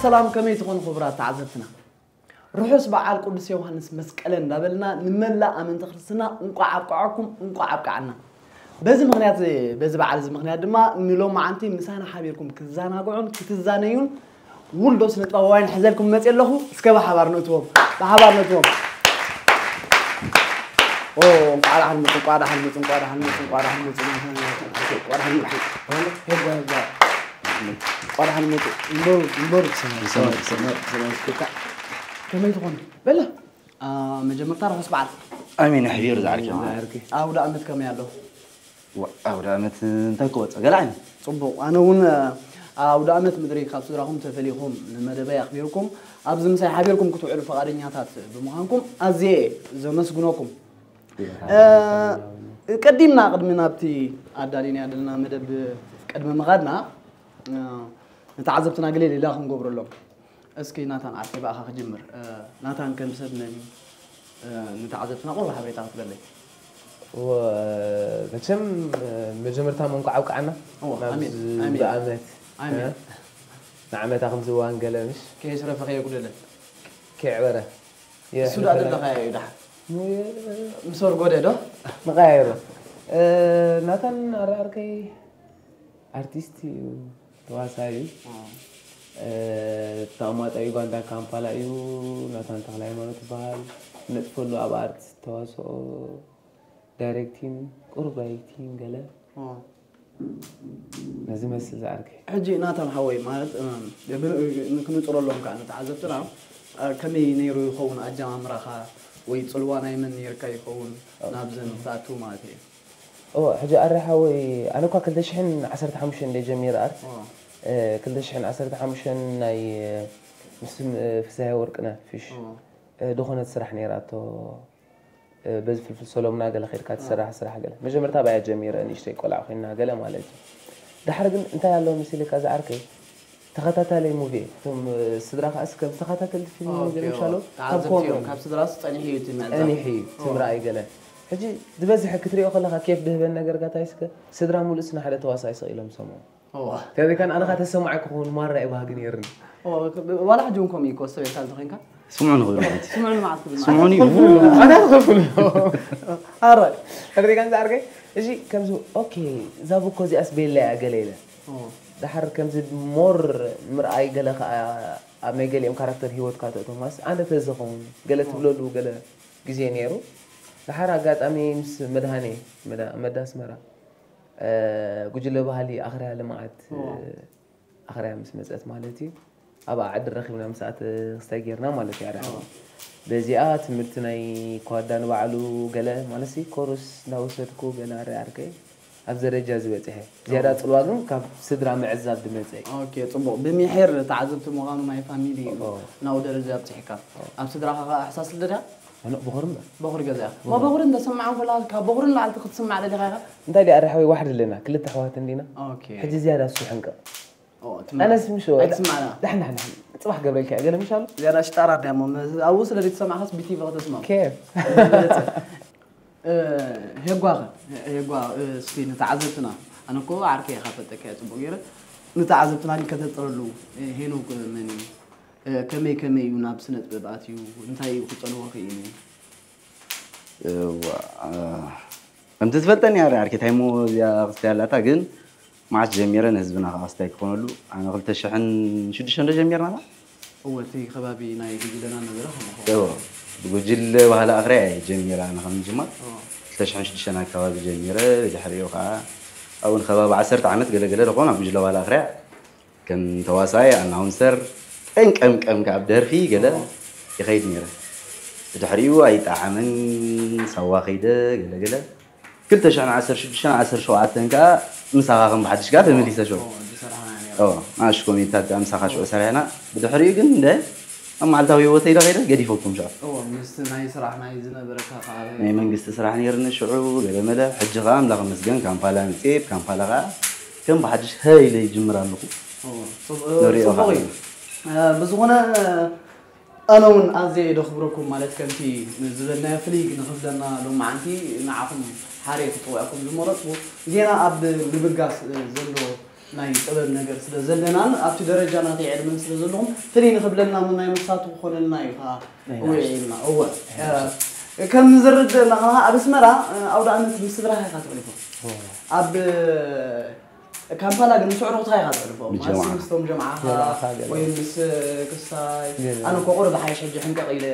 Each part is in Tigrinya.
ሰላም፣ ከመይ ትኾኑ ክቡራት ተዓዘብትና? ርሑስ በዓል ቅዱስ ዮሃንስ መስቀለ እንዳበልና ንመላእ ኣመንቲ ክርስትና እንቋዕ ኣብቅዓኩም፣ እንቋዕ ኣብቅዓና። በዚ ምኽንያት፣ በዚ በዓል እዚ ምኽንያት ድማ ንሎማዓንቲ ምሳና ሓቢርኩም ክትዘናግዑን ክትዛነዩን ውልዶ ስነ ጥበባውያን ሒዘልኩም መፅእ ኣለኹ። እስከ ብሓባር ንእትዎም፣ ብሓባር ንእትዎም። ኦ፣ እንቋዕ ደሓን መፁ፣ እንቋዕ ደሓን መፁ፣ እንቋዕ ደሓን መፁ፣ እንቋዕ ደሓን መፁ፣ እንቋዕ ደሓን መፁ። ሄጓ፣ ሄጓ። እንቋዕ ደሓን መፁ። እምበሩ፣ እምበሩ። ሰማይ፣ ሰማይ፣ ሰማይ፣ ሰማይ፣ ከመይ ትኾኑ? በለ። አ፣ መጀመርታ ርሑስ በዓል። ኣሜን፣ የሕቢሩ ዝዓርከይ። ዝዓርከይ። ኣውደ ኣመት ከመይ ኣሎ? ዋ፣ ኣውደ ኣመት እንታይ ክወፀ? ገለ ዓይነት። ጽቡቕ። ኣነ እውን፣ አ፣ ኣውደ ኣመት ምድሪ ካብ ስድራኹም ተፈሊኹም ንመደበይ ኣኽቢርኩም ኣብዚ ምሳይ ሓቢርኩም ክትውዕሉ ፈቓደኛታት ብምዃንኩም ኣዝየ እየ ዘመስግነኩም። እ፣ ቀዲምና ቅድሚ ናብቲ ኣዳሊናዮ ዘለና መደብ ቅድሚ ምኻድና፣ እ፣ ንተዓዘብትና ገለ ሌላ ክንገብረሎም። እስኪ ናታን ዓርከይ ብኣኻ ክጅምር። እ፣ ናታን ከም ሰብ መን እዩ? እ፣ ንተዓዘብትና ቁሩብ ሓበሬታ ክትበለይ። እወ፣ መቸም፣ እ፣ መጀመርታ መንቋዕ ኣብቅዓና እወ፣ ናብዚ ኣሜን፣ ኣሜን። ብኣመት፣ ኣሜን። እ፣ ንዓመታ ከም ዝዋን ገለ ምሽ ከየስረፈ ከየጉደለ። ከየዕበረ። እሱ ደኣ የሕልፈና። ደለኻዮ እዩ ደሓን። እ፣ ምስ ወርጎደ ዶ? ንቀያየሮ። እ፣ ናታን ኣረ ዓርከይ ኣርቲስት እዩ፣ ተዋሳኢ እዩ። እ። እ፣ ተቐማጣ ዩጋንዳ ካምፓላ እዩ። ናታን ተኽለ ሃይማኖት ይበሃል። ነጥፈሉ ኣብ ኣርት ተዋስኦ፣ ዳይሬክቲንግ፣ ቁሩብ ዳይሬክቲንግ ገለ። እ። ነዚ መስል ዝዓርከይ። ሕጂ ናታን ሓወይ፣ ማለት፣ እ፣ ብ-፣ ክንጽረሎም ከኣ ንተዓዘብትና፣ እ፣ ከመይ ነይሩ ይኸውን ኣጀማምራኻ ወይ ጽልዋ ናይ መን ነይርካ ይኸውን እ። ናብዘን ክትኣቱ ማለት እየ? እወ፣ ሕጂ ኣረ ሓወይ፣ ኣነ እኳ ክልተ ሽሕን ዓሰርተ ሓሙሽተን እንደ ጀሚረ ኣርት፣ እወ። እ፣ ክልተ ሽሕን ዓሰርተ ሓሙሽተን ናይ፣ እ፣ ምስ፣ እ፣ ፍስሃየ ወርቅነህ ፊሽ፣ እወ። እ፣ ድኾነት ስራሕ ነይራቶ። እ፣ በዚ ፍልፍል ሰሎምና ገለ ኸይድካ እወ። ትስራሕ ስራሕ ገለ። መጀመርታ ብኣያ ጀሚረ፣ ንእሽተይ ቆልዓ ኮይና ገለ ማለት እዩ። ደሓር ግን እንታይ ኣሎ መሲልካ ዝዓርከይ? ተኸታታሊ ሙቪ እየ። እቶም፣ እ፣ ስድራ ከኣስ ከም ተኸታተልቲ ፊልም ኦኬ፣ ገለ ምሻሎ፣ ኦ። ካብ ተዓዘብቲ እዮም። ኮመን ካብ ስድራስ ጸኒሑ እዩ እቲ ምዕዛብ። ጸኒሑ እዩ እቲ ኦ። ምርኣይ ገለ። ሕጂ ዝበዝሐ ክትሪኦ ከለኻ ኬፍ ድህበን ነገር ጋታይ እስከ፣ ስድራ ሙሉእ ስነ ሓደ ተዋሳኣይ ስቕ ኢሎም ሰምዑ። ኦ። ከመይ ካን ኣነ ኻ ተሰማዓይ ክኸውን ማራ እዩ ባህጊ ነይርኒ። ኦ፣ ዋላ ሕጂ እውን ከምኡ እዩ እኮ፣ ሰበይታ እንተኾይንካ። ስምዑ ንኽብል ማለት እዩ። ስምዑ ንመዓት ክብል ማለት ስምዑ እዩ። እዩ። ኣነ ክፍል። ኣረ፣ ከመይ ካን ዝዓርከይ፣ እሺ፣ ከምዚ፣ ኦኬ፣ እዛ ቡኮ እዚኣስ ቤላ እያ ገለ ኢለ። ኦ። ደሓር ከምዚ ሞር ምርኣይ ገለ ኸኣ ኣብ ናይ ገሊኦም ካራክተር ህይወትካ ተእቶማስ ኣነ ተዝኸውን ገለ ኦ። ትብለሉ ገለ ግዜ ነይሩ። ደሓር ኣጋጣሚ ምስ መድሃኔ፣ መዳ-፣ መዳ ኣስመራ፣ እ፣ ጉጅለ ባህሊ ኣኽርያ ልምዓት፣ ኦ። ኣኽርያ ምስ መጸት ማለት እዩ። ኣብ ዓዲ ረኺብና ምስኣ ክስታይ ጌርና ማለት እዩ። ኣረ ኦ። በዚኣ ትምህርቲ ናይ ኳዳ ንባዕሉ ገለ ማለት ሲ ኮርስ እንዳወሰድኩ ገለ ኣረ ዓርከይ ኣብ ደረጃ ዝበጽሐ። ዝያዳ ኦ። ጽልዋ ግን ካብ ስድራ ምዕዛብ ዝመጸ እዩ። ኦኬ፣ ጽቡቕ። ብሚሒር ተዓዘብቲ ምዃኑ ናይ ፋሚሊ እዩ ኦ። ናብኡ ደረጃ ኣብጽሕካ። ኦ። ኣብ ስድራኻ ኸኣ ኣሕሳስ ልደዳ? ኣነ በኹሪ እምበር። በኹሪ ገዛ እያ። በኹሪ። ማ በኹሪ እንተሰማዕ እንኮላ ካብ በኹሪ ንላዕሊ ክትስማዕ ደሊኻ ኢኻ? እንታይ ደኣ ኣረ ሓወይ ዋሕድ ኣለና፣ ክልተ ኣሕዋት እንዲና። ኦኬ። ሕጂ ዝያዳ እሱ ሕንቀቕ። ኦ፣ ትምና። ኣነስ ምሽ ኣይትስማዕና። ዳሕና፣ ዳሕና፣ ጽባሕ ገብረልካ እየ፣ ገለ ምሽ ኣሎ? ዝያዳ ሽጣራ ድያ እሞ፣ መ-፣ ኣብኡ ስለ ዘይተሰማዕካስ ቢቲቪ ከተስምዖ። ኬፍ። እ፣ ሄጓኸ፣ ሄጓ፣ እ፣ እስኪ ንተዓዘብትና፣ ኣነ እኮ ዓርከይ ኢኻ ፈልጠካ እየ ጽቡቕ ገይረ፣ ንተዓዘብትና ግን ከተጥረሉ፣ እ፣ ሄኖክ መን እዩ? እ፣ ከመይ ከመይ እዩ ናብ ስነ ጥበብ ኣትዩ? እንታይ እዩ ክጸልዎ ክኢሉ? እዋ፣ እ፣ ከምቲ ትፈልጠኒ እያ ዓርከይ፣ እንታይ እሞ እዚኣ ክስታይ ኣላታ፣ ግን መዓስ ጀሚረ ንህዝብና ከኣ ክስታይ ክኾነሉ፣ ኣነ ክልተ ሽሕን ሽዱሽተን ዶ ጀሚርና? እወ፣ እቲ ከባቢ ናይ ጉጅለና ነበረ፣ ከምኡ እዎ፣ ብጉጅለ ባህሊ ኣኽርያ እየ ጀሚረ፣ ኣነ ከም ምጅማር። እዎ። ክልተ ሽሕን ሽዱሽተን ኣካባቢ ጀሚረ፣ ብድሕሪኡ ከኣ ኣብኡ ንከባቢ ዓሰርተ ዓመት ገለ ገለ ደኾን ኣብ ጉጅለ ባህሊ ኣኽርያ ከም ተዋሳኢ፣ ኣናውንሰር፣ ቀንቀምቀም ከኣ ኣብ ደርፊ ገለ እዎ። ይኸይድ ነይረ። ብድሕሪኡ ኣይጠዓመን፣ ሳዋ ከይደ፣ ገለ ገለ። ክልተ ሽሕን ዓሰርተ ሽዱሽተን ዓሰርተ ሸውዓተን ከኣ ምሳኻ ከም ብሓድሽ ከኣ ተመሊሰ ሽዑ። ኦ፣ ዝሰራሕና ነይሩ። ኦ፣ ንኣሽቱ ኮሜዲታት ከኣ ምሳኻ ሽዑ ሰሪሕና። ብድሕሪኡ ግን እንደ ኣብ መዓልታዊ ህይወተይ ኢለ ከይደ ገዲፈኩም ሽዑ። እዎ፣ ምስቲ ናይ ስራሕ ናይ ዝነበረካ ከኣ ናይ መንግስቲ ስራሕ ነይርኒ ሽዑ፣ ገለ መለ። ሕጂ ከኣ ኣምላኽ ይመስገን ካምፓላ መጽየ፣ ካምፓላ ከኣ ከም ብሓድሽ ሀይ ኢለ ይጅምር ኣለኹ። እዎ፣ ጽቡ-፣ ንሪኦ ጽቡቕ ከኣ እዩ። እ፣ ብዝኾነ፣ ኣነ እውን ኣዝየ እየ ደኽብረኩም፣ ማለት ከምቲ ዝበልናዮ ፍልይ ንኽብለና ሎማዓንቲ ንዓኹም ሓርየ ክጽውዐኩም ዝመረጽኩ፣ ጌና ኣብ ምብጋስ ዘሎ ናይ ጥበብ ነገር ስለ ዘለናን ኣብቲ ደረጃ ናተይ ዕድመን ስለ ዘለኹም ፍልይ ንኽብለና ናይ መሳቱ ክኾነልና እዩ። እወ ኢልና እወ ከም ዝርድእና ከኣ ኣብ ኣስመራ ኣውደ ዓመት ምስ ስድራኻ ኢኻ ተሕልፎ። ኣብ ካምፓላ ግን ምስ ኣዕሩኽትኻ ኢኻ ተሕልፎ። ምስቶም ጀምዓኻ ወይ ምስ ክስታይ ኣነ እኮ ቁሩብ ሓይሽ ሕጂ ሕንቀቕ ኢለ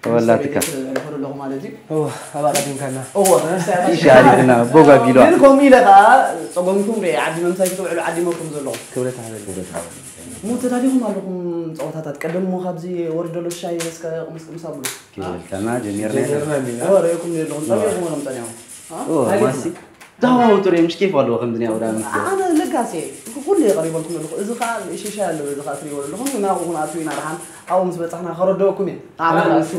ተወላትካ። እወ ኣብ ኣቐዲምካና። እወ ሻሪክና ቦጋጊሎ ግን ከምኡ ኢለ ከዓ ፀጎምኩም ደ ዓዲ መምሳይ ክትውዕሉ ዓዲመኩም ዘለኹም ክብረት ሃበል። ሞ ተዳሊኹም ኣለኹም ፀወታታት ቀደም ሞ ካብዚ ወርደሎ ሻይ እስከ ቅምስ ቅምስ ኣብሉ። ክብልካና ጀሚርና ጀሚርና ኢና። እወ ርእየኩም ዘለኹም ፀሚኹም ሎም ፀኒኹም። ማሲ ዳዋ ጥሩ ምሽ ኬፍ ኣለዎ ከምዚ ናይ ኣውዳ ምሽ ኣነ ለጋሴ ኩሉ የቐሪበልኩም ኣለኹ። እዚ ከዓ ሽሻይ ኣለዎ እዚ ከዓ ትሪእዎ ዘለኹም ናብኡ ክንኣቱ ኢና ደሓን ኣብኡ ምስ በፃሕና ከረደወኩም እየ። ኣነ ንሱ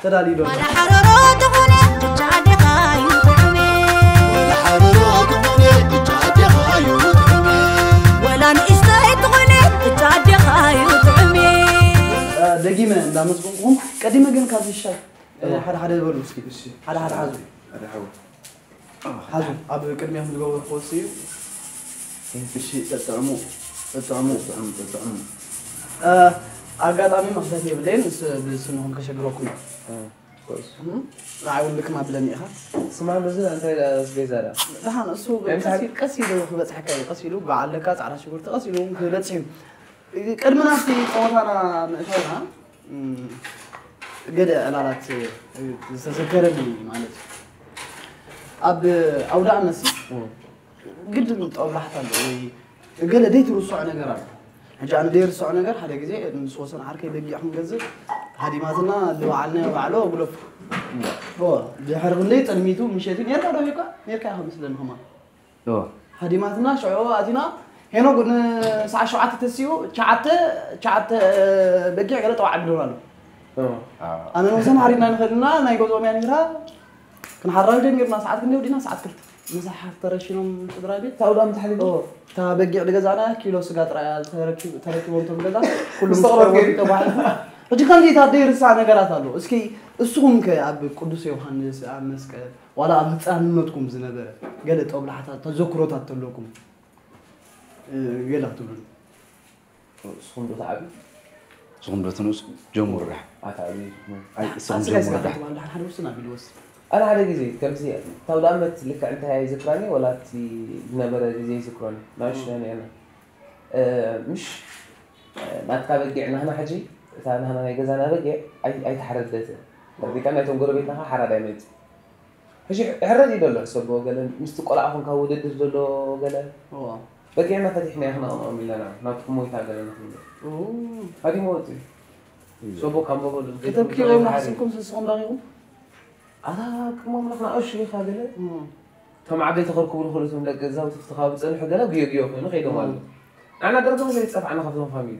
ተዳልዩ ዶ ሓረሮ ተኾነ ብቻ ኣዴኻ እዩ ጥዑሜ። ወላ ንእሽተይ ተኾነ ብቻ ኣዴኻ እዩ ጥዑሜ። ደጊመ እንዳመስገንኩም ቀዲመ ግን ካብዚ ሽሻይ ሓደ ሓደ በሉ እስኪ ሓደ ሓደ ሓዙ ሓዙ ኣብ ቅድሚኦም ዝገበርክዎ እሱ እዩ። እሺ ጠጥዕሙ ጠጥዕሙ ጠጥዕሙ ጠጥዕሙ። ኣጋጣሚ መኽፈት የብለይን እሱ ብስምኹም ከሸግረኩም እዩ። ንዓይ እውን ልክም ኣብለኒ ኢኻ። ስማ ብዙ እንታይ ኣስቤዛ ዳ ደሓን እሱ ቀስ ኢሉ ቀስ ኢሉ ክበፅሐካ እዩ። ቀስ ኢሉ በዓል ለካ ፃዕዳ ሽጉርቲ ቀስ ኢሉ እውን ክበፅሕ እዩ። ቅድሚ ናብቲ ፀወታና ምእታውና ገለ ዕላላት ዝተዘከረኒ ማለት እዩ። ኣብ ኣውደ ኣመት ግድን ጠብላሕታ ኣሎ ወይ ገለ ዘይትርስዖ ነገር ኣሎ። ሕጂ ኣነ ዘይርስዖ ነገር ሓደ ግዜ ምስ ወሰን ዓርከይ በጊዕ ክንገዝእ ሃዲማትና ዝበዓልናዮ ባዕሎ ግለፉ ድሕሪ ክንደይ ጥልሚቱ ምሸት ነርካ ዶ ይኳ ነርካ ኢኻ መስለኒ ከማ ሃዲማትና ሽዑ ኣቲና ሄኖግ ንሰዓት ሸውዓተ ተሲኡ ሸዓተ ሸዓተ በጊዕ ገለ ጠዋዕ ኣቢሉና ኣሎ። ኣነ ንወሰን ሓሪድና ንኸድና ናይ ገዝኦም እያ ነይራ ክንሓርድ ጀሚርና ሰዓት ክንደይ ወዲና ሰዓት ክልተ ምሳሕ ተረሽኖም ስድራ ቤት ታውዳም ተሓሪዱ እታ በጊዕ ዝገዛእና ኪሎ ስጋ ጥራይ እያ ተረኪቦም ቶም ገዛ ኩሉ ተባሒሉ ሕጂ ከምዚ ታደይ ርሳ ነገራት ኣሎ እስኪ እስኹም ከ ኣብ ቅዱስ ዮሃንስ ኣብ መስቀል ዋላ ኣብ ህፃንነትኩም ዝነበረ ገለ ጦብላሕታት ተዘክሮታት ተለኩም ገለ ክትብሉ ንስኹም ዶ ትዓብዩ ንስኹም ዶ ትንእሱ ጀምሩ ራሕ ኣታ ዓብዩ ኣይ እስኹም ኣስጋይ ጀምሩ ስጋ ራሕ ትባሉ ሓደ ውስን ኣቢሉ ወስድ ኣነ ሓደ ግዜ ከምዚ ታውዳ ኣመት ልክዕ እንታይ ኣይዝክራኒ ወላ እቲ ዝነበረ ግዜ ይዝክሮኒ ናሽ ነና ምሽ ናትካ በጊዕ ናህና ሕጂ እታ ናህና ናይ ገዛና በጊዕ ኣይተሓረደትን ተረዲካ ናይቶም ጎረቤትና ከዓ ሓራድ ኣይመፅእ ሕጂ ሕረድ እዩ ዘሎ ሕሰቦ ገለ ምስቲ ቆልዓ ኮንካ ውድድር ዘሎ ገለ በጊዕና ፈቲሕና ክንቕንኦም ኢለና ናብቲ ሞይታ ገለ ንክንብል ሃዲሞ ወፂኡ ሰቦ ካብ መበሉ ከተብኪቦም ሓሲብኩም ስስኹም ዳኺኹም ኣታ ቅድሞም ንክንኣሹ ኢኻ ገለ እቶም ዓበይቲ ከርክቡ ንኽእሉ እቶም ደቂ ገዛውቲ ፍቲ ከባቢ ዝፀንሑ ገለ ጉዮ ጉዮ ኮይኑ ከይዶም ኣለዉ ንዓና ደርገ ዘይፀፍዓና ካብቶም ፋሚሊ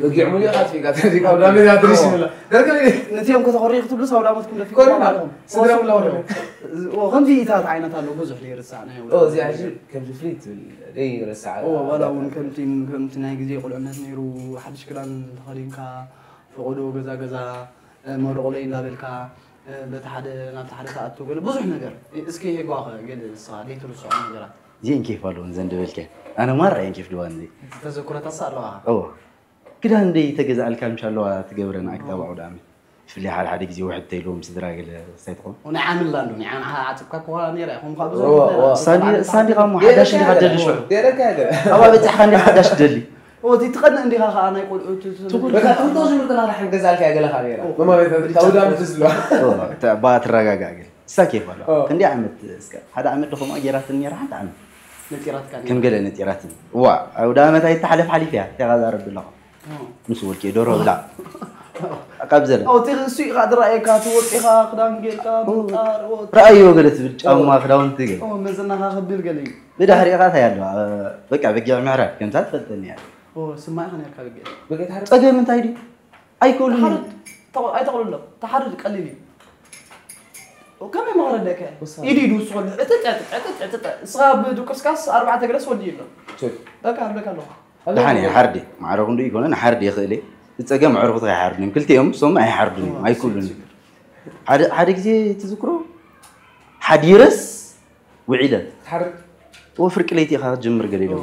በጊዕ ሙሉእ ኣጥፊእካ ተሪካ ኣብ ዳሜዛ ትሪሽ ይብላ ደርገ ነቲኦም ከተኾሪ ክትብሉ ሳውዳመትኩም ደፊ ኮሪና ስድራ ሙላ ወረደ ከምዚ ኢታት ዓይነት ኣሎ ብዙሕ ዘይርሳዕ ናይ እዚኣ ሕጂ ከምዚ ፍልይ ትብል ደይ ረሳዕ ዋላ እውን ከምቲ ከምቲ ናይ ግዜ ቁልዕነት ነይሩ ሓድሽ ክዳን ተኸዲንካ ፈቐዶ ገዛ ገዛ መርቑለይ እንዳበልካ በቲ ሓደ ናብቲ ሓደ ተኣቱ ገለ ብዙሕ ነገር እስኪ ሄጓኸ ገለ ንስኻ ዘይትርስዖ ነገራት እዚአን ኬፍ ኣለወን ዘን ድበልከ ኣነ ማራ እየን ኬፍ ድዋን እዚ ተዘክሮታሳ ኣለዋ እዎ ክዳን ደይ ተገዛእልካ ምሽ ኣለዋ ትገብረ ንኣክታብ ኣውደ ዓመት ብፍላይ ሓደ ሓደ ግዜ ውሕድ ተይልዎም ስድራ ገለ ሳይትኾን ናይ ዓምላ ኣሎ ናይ ዓምሓ ዓፅብካ ክዋ ነይራ ኢኹም ካብ ብዙሕ ሳንዲ- ሳንዲኻ እሞ ሓዳሽ እንዲኻ ደሊ ሽዑ የረካ ገለ ኣባ በፂሕካ እንዲኻ ሓዳሽ ደሊ እቲ ትቐንእ እንዲኻ ከዓ ናይ ቆልዑ ትምህርትና ሓንገዛልካ ገለኻ ነይራ መማቤት ታውዳ ምትስለዋ ባ ትረጋጋእ ገለ እሳ ኬፍ ኣለዋ ክንደይ ዓመት እስከ ሓደ ዓመት ድኹም ጌራትን ነይራ ሓንቲ ዓመት ነጢራትካ ነይራ። ከም ገለ ነጢራትኒ እዋ ኣውደ ዓመት ኣይተሓለፍ ሓሊፍ እያ ተቓዛረብ ኣለኹ ምስ ወልቂ ዶሮ ብላ ካብ ዘለ ኣውጢ እሱ ኢኻ ዝረኣየካ እቲ ወፂኻ ክዳን ጌርካ ምጣር ወጥ ረኣዮ ገለ ትብል ጫማ ክዳውንቲ ገለ ኦ፣ መዘናኻ ከብል ገለ እዩ ብድሕሪኻ እንታይ ኣለዋ በቃ በጊዕ ምሕራድ ከምታ ትፈልጠኒ እያ ኦ፣ ስማ ኢኻ ነርካ ብጌ በጌታ ጸገም እንታይ ድዩ ኣይክእሉን እዮም። ተሓርድ ተቕ- ኣይተቕልሎ ተሓርድ ቀሊል እዩ ከመይ መኸረደከ ወሳኒ። ኢዱ ኢዱ ዝስኸሉ ዕጥጥ ዕጥጥ ዕጥጥ ዕጥጥ እስኻ ብድቁስካስ ኣርባዕተ ገለስ ወዲ ይሎ ችል። በቃ ኣለካ ኣለኹ ደሓን እየ ሓርዲ ማዕረ ክንዱ ይኮነ ንሓርዲ ይኽእል እየ ዝፀገም ኣዕሩኽትኻ ይሓርዱ እዮም ክልቲኦም እሶም ኣይሓርዱን እዮም ኣይክእሉን እዮም ሓደ ሓደ ግዜ ትዝክሮ ሓዲረስ ውዒለ ትሓርድ ወፍርቂ ለይቲ ኢኻ ክትጅምር ገለ ኢሎም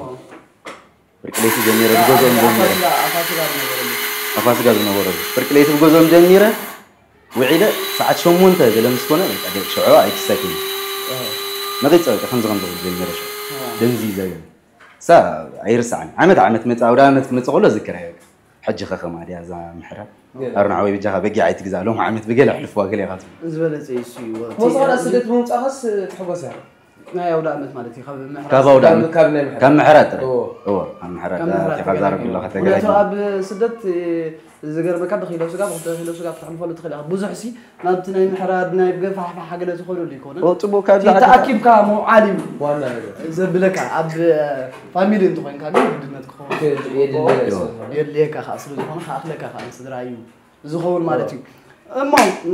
ብርቂ ለይቲ ጀሚረ ብገዝኦም ጀሚረ ኣፋስጋ ዝነበረሉ ኣፋስጋ ዝነበረሉ ብርቂ ለይቲ ብገዝኦም ጀሚረ ውዒለ ሰዓት ሸሞንተ ገለ ምስ ኮነ በቃ ደ- ሽዑ ኣይትሰክን ነቂፀ በቃ ከምዚ ከምዚ ክብል ጀሚረ ሽዑ ደንዚዘ ግን ሳ ኣይርስዓን ዓመት ዓመት መፅእ ኣውደ ዓመት ክመፅእ ከሎ ዝክር ኣየ ሕጂ ከ ከማ ድያ እዛ ምሕረት ኣርናዓወይ ብጃኻ በጊዕ ኣይትግዛእ ሎም ዓመት ብገለ ኣሕልፍዋ ገለ ኢኻ ዝበለፀ እዩ እሱ እዩ እቲ መሰላ ስደት ምምፃእኻስ ትሕጎስ እያ ናይ ኣውደ ዓመት ማለት እዩ ካብ ምሕረት ካብ ኣውደ ዓመት ካብ ናይ ምሕረት ካብ ምሕረት ጥራይ እዎ። እዎ ካብ ምሕረት ካብ ምሕረት ቲኻ ዛረብ ኣለኻ ምክንያቱ ተገላጊ ኣብ ስደት ዝገርመካ ብኪሎ ስጋ ብክልተ ኪሎ ስጋ ክትሕልፈሉ ትኽእል ኢኻ ብዙሕ ሲ ናብቲ ናይ ምሕራድ ናይ ገፋሕፋሕ ገለ ዝኾነሉ ይኮነ ኦ ፅቡቅ ካብ ዛዕባ ተኣኪብካ ምውዓል እዩ ዋና ነገር ዘብለካ ኣብ ፋሚሊ እንተኮይንካ ግን ግድነት ክኸውን የድሊ የድልየካ ከዓ ስለዝኾነ ክኣክለካ ከዓ ንስድራ እዩ ዝኸውን ማለት እዩ እሞ ም፣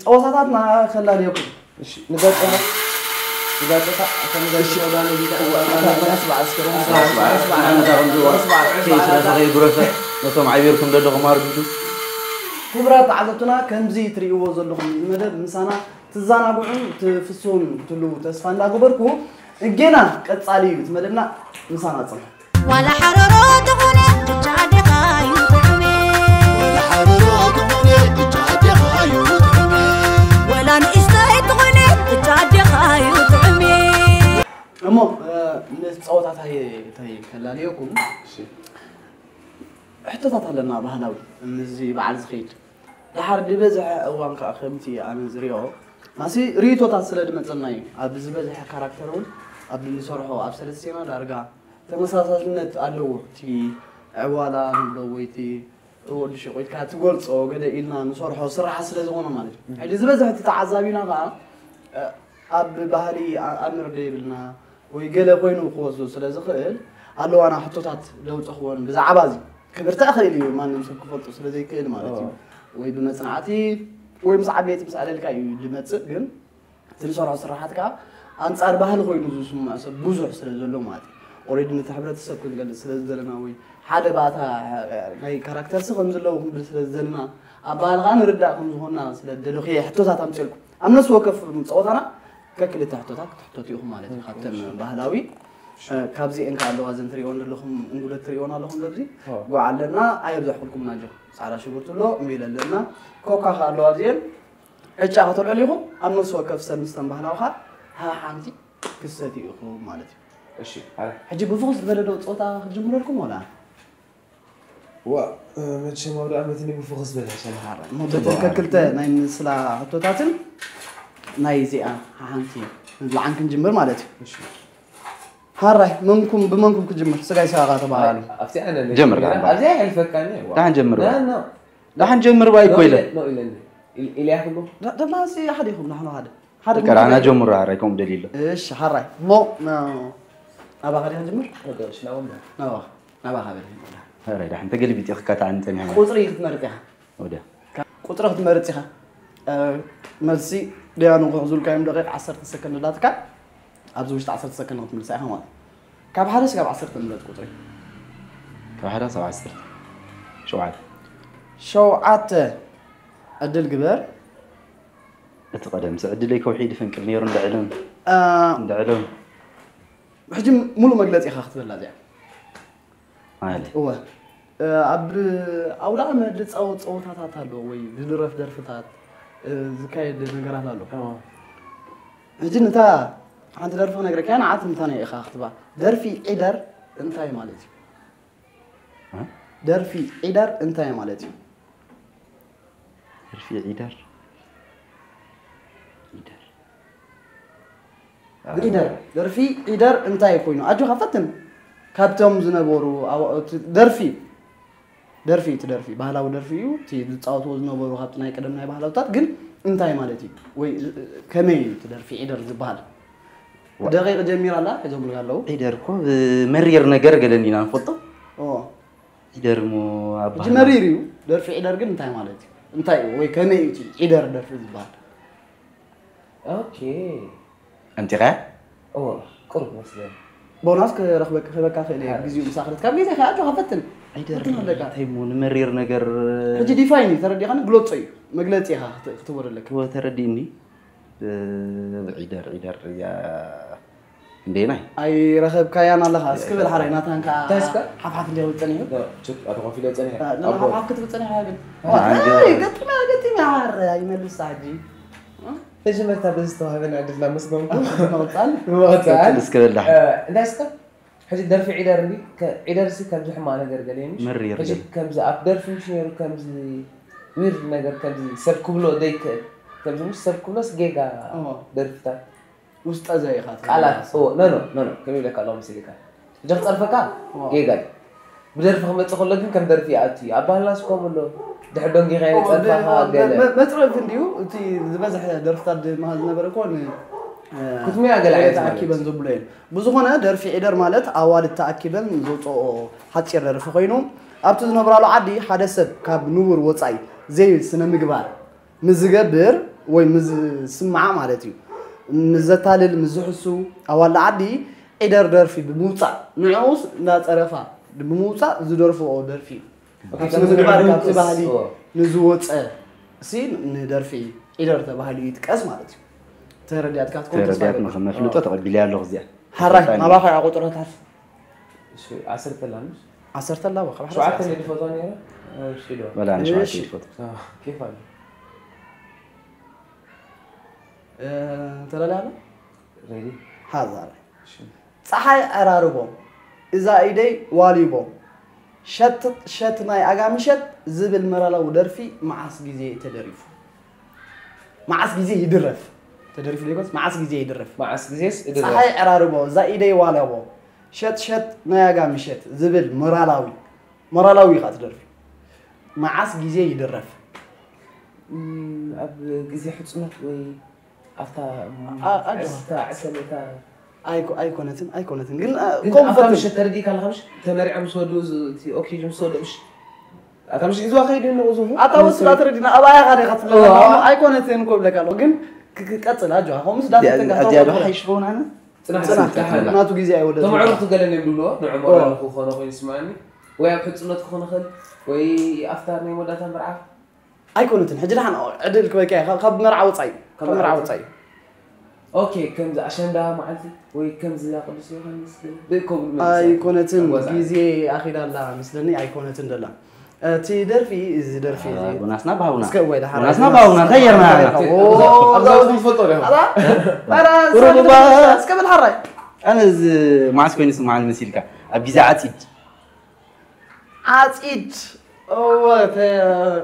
ፀወታታትና ከላልየኩም እሺ ንጋጨታ ንጋጨታ እታ ንጋጨታ ወላ ነዚ ጉረፈ ነቶም ዓቢርኩም ዘለኹም ኣርግዱ ክቡራት ተዓዘብትና ከምዚ ትርእይዎ ዘለኹም እዚ መደብ ምሳና ትዘናግዑን ትፍስሁን ክትህልዉ ተስፋ እንዳገበርኩ እጌና ቀጻሊ እዩ እቲ መደብና ምሳና ጽንሑ ዋላ ሓረሮ ተኾነ ብቻ ኣዴኻ እዩ ጥዑሜ ዋላ ንእሽተይ ተኾነ ብቻ ኣዴኻ እዩ ጥዑሜ እሞ ምስ ፀወታታይ ከላልየኩም ሕቶታት ኣለና ባህላዊ ምስዚ በዓል ዝኸይድ ደሓር ዝበዝሐ እዋን ከዓ ከምቲ ኣነ ዝሪኦ ማሲ ርእቶታት ስለ ዝመፀና እዩ ኣብ ዝበዝሐ ካራክተር እውን ኣብ ንሰርሖ ኣብ ሰለስቴና ዳርጋ ተመሳሳልነት ኣለዎ እቲ ዕዋላ ንብሎ ወይ እቲ ወዲ ሽቑ ኢልካ ትገልፆ ገለ ኢልና ንሰርሖ ስራሕ ስለ ዝኾነ ማለት እዩ ሕጂ ዝበዝሐ እቲ ተዓዛቢና ከዓ ኣብ ባህሊ ኣምር ደይብልና ወይ ገለ ኮይኑ ክወስዶ ስለ ዝኽእል ኣለዋና ሕቶታት ለውፅኽዎን ብዛዕባ እዚ ክብርትዕ ክእል እዩ ማንም ሰብ ክፈልጡ ስለ ዘይክእል ማለት እዩ ወይ ብመፅናዕቲ ወይ ምስ ዓበይቲ ምስ ኣለልካ እዩ ዝመፅእ ግን እቲ ንሰርሖ ስራሓት ከዓ ኣንፃር ባህሊ ኮይኑ ዝስምዖ ሰብ ብዙሕ ስለ ዘሎ ማለት እዩ ኦሬዲ ነቲ ሕብረተሰብ ክንገልፅ ስለ ዝደለና ወይ ሓደ ባታ ናይ ካራክተርሲ ከም ዘለዎ ክንብል ስለ ዝደለና ኣብ ባህሊ ከዓ ንርዳእ ከም ዝኾንና ስለ ደለኹ ሕቶታት ኣምፅልኩም ኣብ ነፍሲ ወከፍ ፀወታና ከክልተ ሕቶታት ክትሕተቱ ኢኹም ማለት እዩ ካብተን ባህላዊ ካብዚኤን ከዓ ኣለዋ ዘን ትሪእወን ዘለኹም እንጉለት ትሪእወን ኣለኹም በዚ ጉዓ ኣለና ኣየብዛሕኩልኩም ናጆ ፃዕዳ ሽጉርቲ ኣሎ ሚል ኣለና ኮካ ከዓ ኣለዋ ኣብዚኤን ዕጫ ከተልዕሉ ኢኹም ኣብ ነፍሲ ወከፍ ሰልምስተን ባህላዊ ከዓ ሓንቲ ክሰቲ ኢኹም ማለት እዩ እሺ ሕጂ ብፍኹስ ዝበለ ዶ ፀወታ ክጅምረልኩም ወላ ዋ መቸም ኣብ ደኣ መትኒ ብፍኹስ በለ ሸላ ሞተተን ከክልተ ናይ ምስላ ሕቶታትን ናይ እዚኣ ሓንቲ ንብልዓን ክንጅምር ማለት እዩ ሃራይ መንኩም ብመንኩም ክጅምር ስጋይ ሰባኻ ተባሃሉ ኣብቲ ኣነ ጀምር፣ ደሓን በል። ኣብዚኣ ይሕልፈካኒ ደሓን ጀምር በል። ደሓን ጀምር ባይ እኮ ኢለ ኢለኒ ኢልያ ክብሎ ደማ እዚ ሓደ ይኹም ንሕና ሓደ ሓደ ቀራና ጀምሮ ሃራይ ከምኡ ደሊሎ እሺ ሓራይ እሞ ናባኻ ዲኻ ጅምር ወደ ሽናውን ናባኻ ናባኻ በል ሃራይ ደሓን ተገልቢጥ ኢኽካ ተዓንጠን ሃያ ቁፅሪ ክትመርጥ ኢኻ ወደ ቁፅሪ ክትመርፅ ኢኻ እ፣ መልሲ ደያኑ ክሕዙልካ እዮም ደቂቕ ዓሰርተ ሰከንድ ዳትካ ኣብዚ ውሽጢ ዓሰርተ ሰከንድ ክትምልሳ ኢኻ ማለት ካብ ሓደ ስጋብ ዓሰርተ ምረጥ ቁፅሪ ካብ ሓደ ክሳብ ዓሰርተ ሸውዓተ ሸውዓተ ዕድል ግበር እቲ ቀደም ስዕድለይ ከውሒ ድፍንቅል ነይሩ እንደዕለም እ፣ እንደዕለም ሕጂ ሙሉእ መግለፂ ኢኻ ክትበላ እዚኣ ማለት እወ እ፣ ኣብ ኣውደ ዓመት ዝፃወት ፀወታታት ኣሎ ወይ ዝድረፍ ደርፍታት እ፣ ዝካየድ ነገራት ኣሎ ሕጂ ንታ ሓንቲ ደርፊ ክነግረካ ንዓት ምታና ኢኻ ክትባ ደርፊ ዒደር እንታይ ማለት እዩ እ? ደርፊ ዒደር እንታይ ማለት እዩ ደርፊ ዒደር ዒደር ዒደር ደርፊ ዒደር እንታይ ኮይኑ ኣጆኻ ፈትን ካብቶም ዝነበሩ ኣዋ- እቲ ደርፊ ደርፊ እቲ ደርፊ ባህላዊ ደርፊ እዩ እቲ ዝፃወትዎ ዝነበሩ ካብቲ ናይ ቀደም ናይ ባህላውታት ግን እንታይ ማለት እዩ ወይ ከመይ እዩ እቲ ደርፊ ዒደር ዝበሃል ደቂቕ ጀሚራ ኣላ ሒዞምልካ ኣለዉ ዒደር እኮ መሪር ነገር ገለን ኢና ንፈልጦ ኦ፣ ዒደር እሞ ኣብ ሕጂ ባህልና- መሪር እዩ ደርፊ ዒደር ግን እንታይ ማለት እዩ እንታይ እዩ ወይ ከመይ እዩ እቲ ዒደር ደርፊ ዝበሃል ኦኬ ኣምፂኻ እዎ ቁሩብ መስለኒ ቦናስ ክረክበካ ክህበካ ክእል እየ ግዜኡ ምሳክለት ካብ ግዜ ከኣጆ ከፈትን ዒደር ፈትን ኣለካ እንታይ እሞ ንመሪር ነገር ሕጂ ዲፋይን እዩ ተረዲኻኒ ግለፆ እዩ መግለፂ ኢኻ ክት- ክትህቦ ዘለካ እወ ተረዲእኒ ዒደር ዒደር እያ እንዴናይ ኣይረኸብካያን ኣለኻ እስኪ በል ሓራይ ናታን ከዓ እንታይ እስከ? ሓፍሓፍ እንዲያ ውፀን እዩ ችክ ኣቶ ኮፊለ ጸኒሐ ና- ኣቦ ሓፍሓፍ ክትውፀን ኢኻ ግን ኣንጀ- ኣይ፣ ገጢመ ገጢመ ሓር ኣይመልስ ሕጂ መጀመርታ በዚ ዝተዋህበና ዕድልና መስገንኩ መቕፃል መቐፃል እስከ በላሕ እንታይ እስከ ሕጂ ደርፊ ዒደር እንዲ ዒደር ሲ ከምዚ ሕማቕ ነገር ገለ ምሽ መሪር ሕጂ ገለ። ከምዚ ኣብ ደርፊ ምሽ ነይሩ ከምዚ ዊርድ ነገር ከምዚ ሰብ ክብሎ ዘይክእል ከምዚ ምሽ ሰብ ክብሎስ ጌጋ እዎ። ደርፍታት ውስጠ ዘ ኢኻ ትብል። ቃላት ኖ ኖ ኖ ከመይ ይብለካ ኣለዎ መሲልካ ሕጂ ክፀርፈካ ጌጋ እዩ ብደርፊ ክመፅእ ከሎ ግን ከም ደርፊ ይኣቱ እዩ ኣብ ባህልና ስኮም ኣሎ ድሕር ደንጊኻ የፀርፋኻ ገለ መፅረፍ እንዲዩ እቲ ዝበዝሐ ደርፍታት ድማ ዝነበረ እኮ ን- ክትሚያ ገለ ዓይነት ማለት ተኣኪበን ዘብሎ እየን ብዝኾነ ደርፊ ዒደር ማለት ኣዋልድ ተኣኪበን ዘውፅኦ ሓፂር ደርፊ ኮይኑ ኣብቲ ዝነብራሉ ዓዲ ሓደ ሰብ ካብ ንቡር ወፃኢ ዘይ ስነ ምግባር ምዝገብር ወይ ምዝስማዓ ማለት እዩ ምዘታልል ምዝሕሱ ኣዋልድ ዓዲ ዒደር ደርፊ ብምውፃእ ንዕኡስ እንዳፀረፋ ብምውፃእ ዝደርፍኦ ደርፊ እዩ ካብ ስነ ምግባር ካብቲ ባህሊ ንዝወፀ እሲ ንደርፊ ዒደር ተባሂሉ ይጥቀስ ማለት እዩ ተረዲኣትካ ትከውን ተስፋ ተረዲኣት ይገብር። መፍልጦ ተቐቢለ ኣለኹ እዚኣ ሓራይ ናባኻ እያ ቁፅረታት ዓሰርተ ላምሽ ዓሰርተ ኣላባ ካብ ሸውዓተ ሓራይ ነድፎ ዛኒረ ሽዶ ወላ ንሸዋት እሺ። ይፈቱ ኬፍ ኣሎ ተለላ ኣሎ ሬዲ ሓዛረ ፀሓይ ዕራርቦ እዛ ኢደይ ዋሊቦ ሸት ሸት ናይ ኣጋምሸት ዝብል መራላዊ ደርፊ መዓስ ግዜ ተደሪፉ መዓስ ግዜ ይድረፍ ተደሪፉ ዘይኮንስ መዓስ ግዜ ይድረፍ መዓስ ግዜስ እድረ ፀሓይ ዕራርቦ እዛ ኢደይ ዋለቦ ሸት ሸት ናይ ኣጋምሸት ዝብል ሞራላዊ ሞራላዊ ኢኻ ትደርፊ መዓስ ግዜ ይድረፍ ኣብ ግዜ ሕፅኖት ወይ ኣብታ ኣ- ኣጆኻ። ዕስታ ዕሰለታ ኣይኮ- ኣይኮነትን ኣይኮነትን ግን ኣ- ግን ከምኡ ኣብታ ፈትሽ ምሸት ተረዲእካ ኣለኻ ምሽ ተመሪዖም ዝወድኡ ዝ- እቲ ኦክሲጅን ዝወድኡ ምሽ ኣታ ምሽ ግዝዋ ከይዱ ንቑ ዝሁ ኣታ ወስዳ ትረዲና ኣባያ ኢኻ ዲኻ ትብለና እዋ። ኣይኮነትን እኮ ብለካ ኣለኹ ግን ክ- ክቀፅል ኣጆኻ ከምኡስ ዳፈተንካ ኣዚያ ዶ ሓይሽ ኸውን ኣነ ፅናሕ ፅናሕ ፅናሕ ናቱ ግዜ ኣይወደት ተምዕሩኽቲ ገለ እዮም ድብልዎ ንዑ ሞራል ክኾነ ኮይኑ ይስማዓኒ ወይ ኣብ ሕፅኖት ክኾነ ኽእል ወይ ኣብታ ናይ መወዳእታ መርዓ ኣይኮነትን ሕጂ ደሓን ዕድል ክበልካ እየ ካብ- ካብ መርዓ ወፃኢ ካብ መርዓ ወፃኢ ኦኬ ከምዚ ኣሸንዳ መዓልቲ ወይ ከምዚ ቅዱስ ዮሃንስ ብእከብሉ ኣይኮነትን ግዜ ኣኺዳ ኣላ ምስለኒ ኣይኮነትን ደላ እቲ ደርፊ እዚ ደርፊ እዚ ጎናስና ባሁና እስከ ወይ ደሓር ጎናስና ባሁና እንታይ ጌርና ኢና ኣብዛ ትፈልጦ ዶ ቁሩብ እባ እስከ በል ሓራይ ኣነ እዚ መዓስ ኮይኑ ስምዓኒ መሲልካ ኣብ ግዜ ዓፂድ ዓፂድ እወ ተ-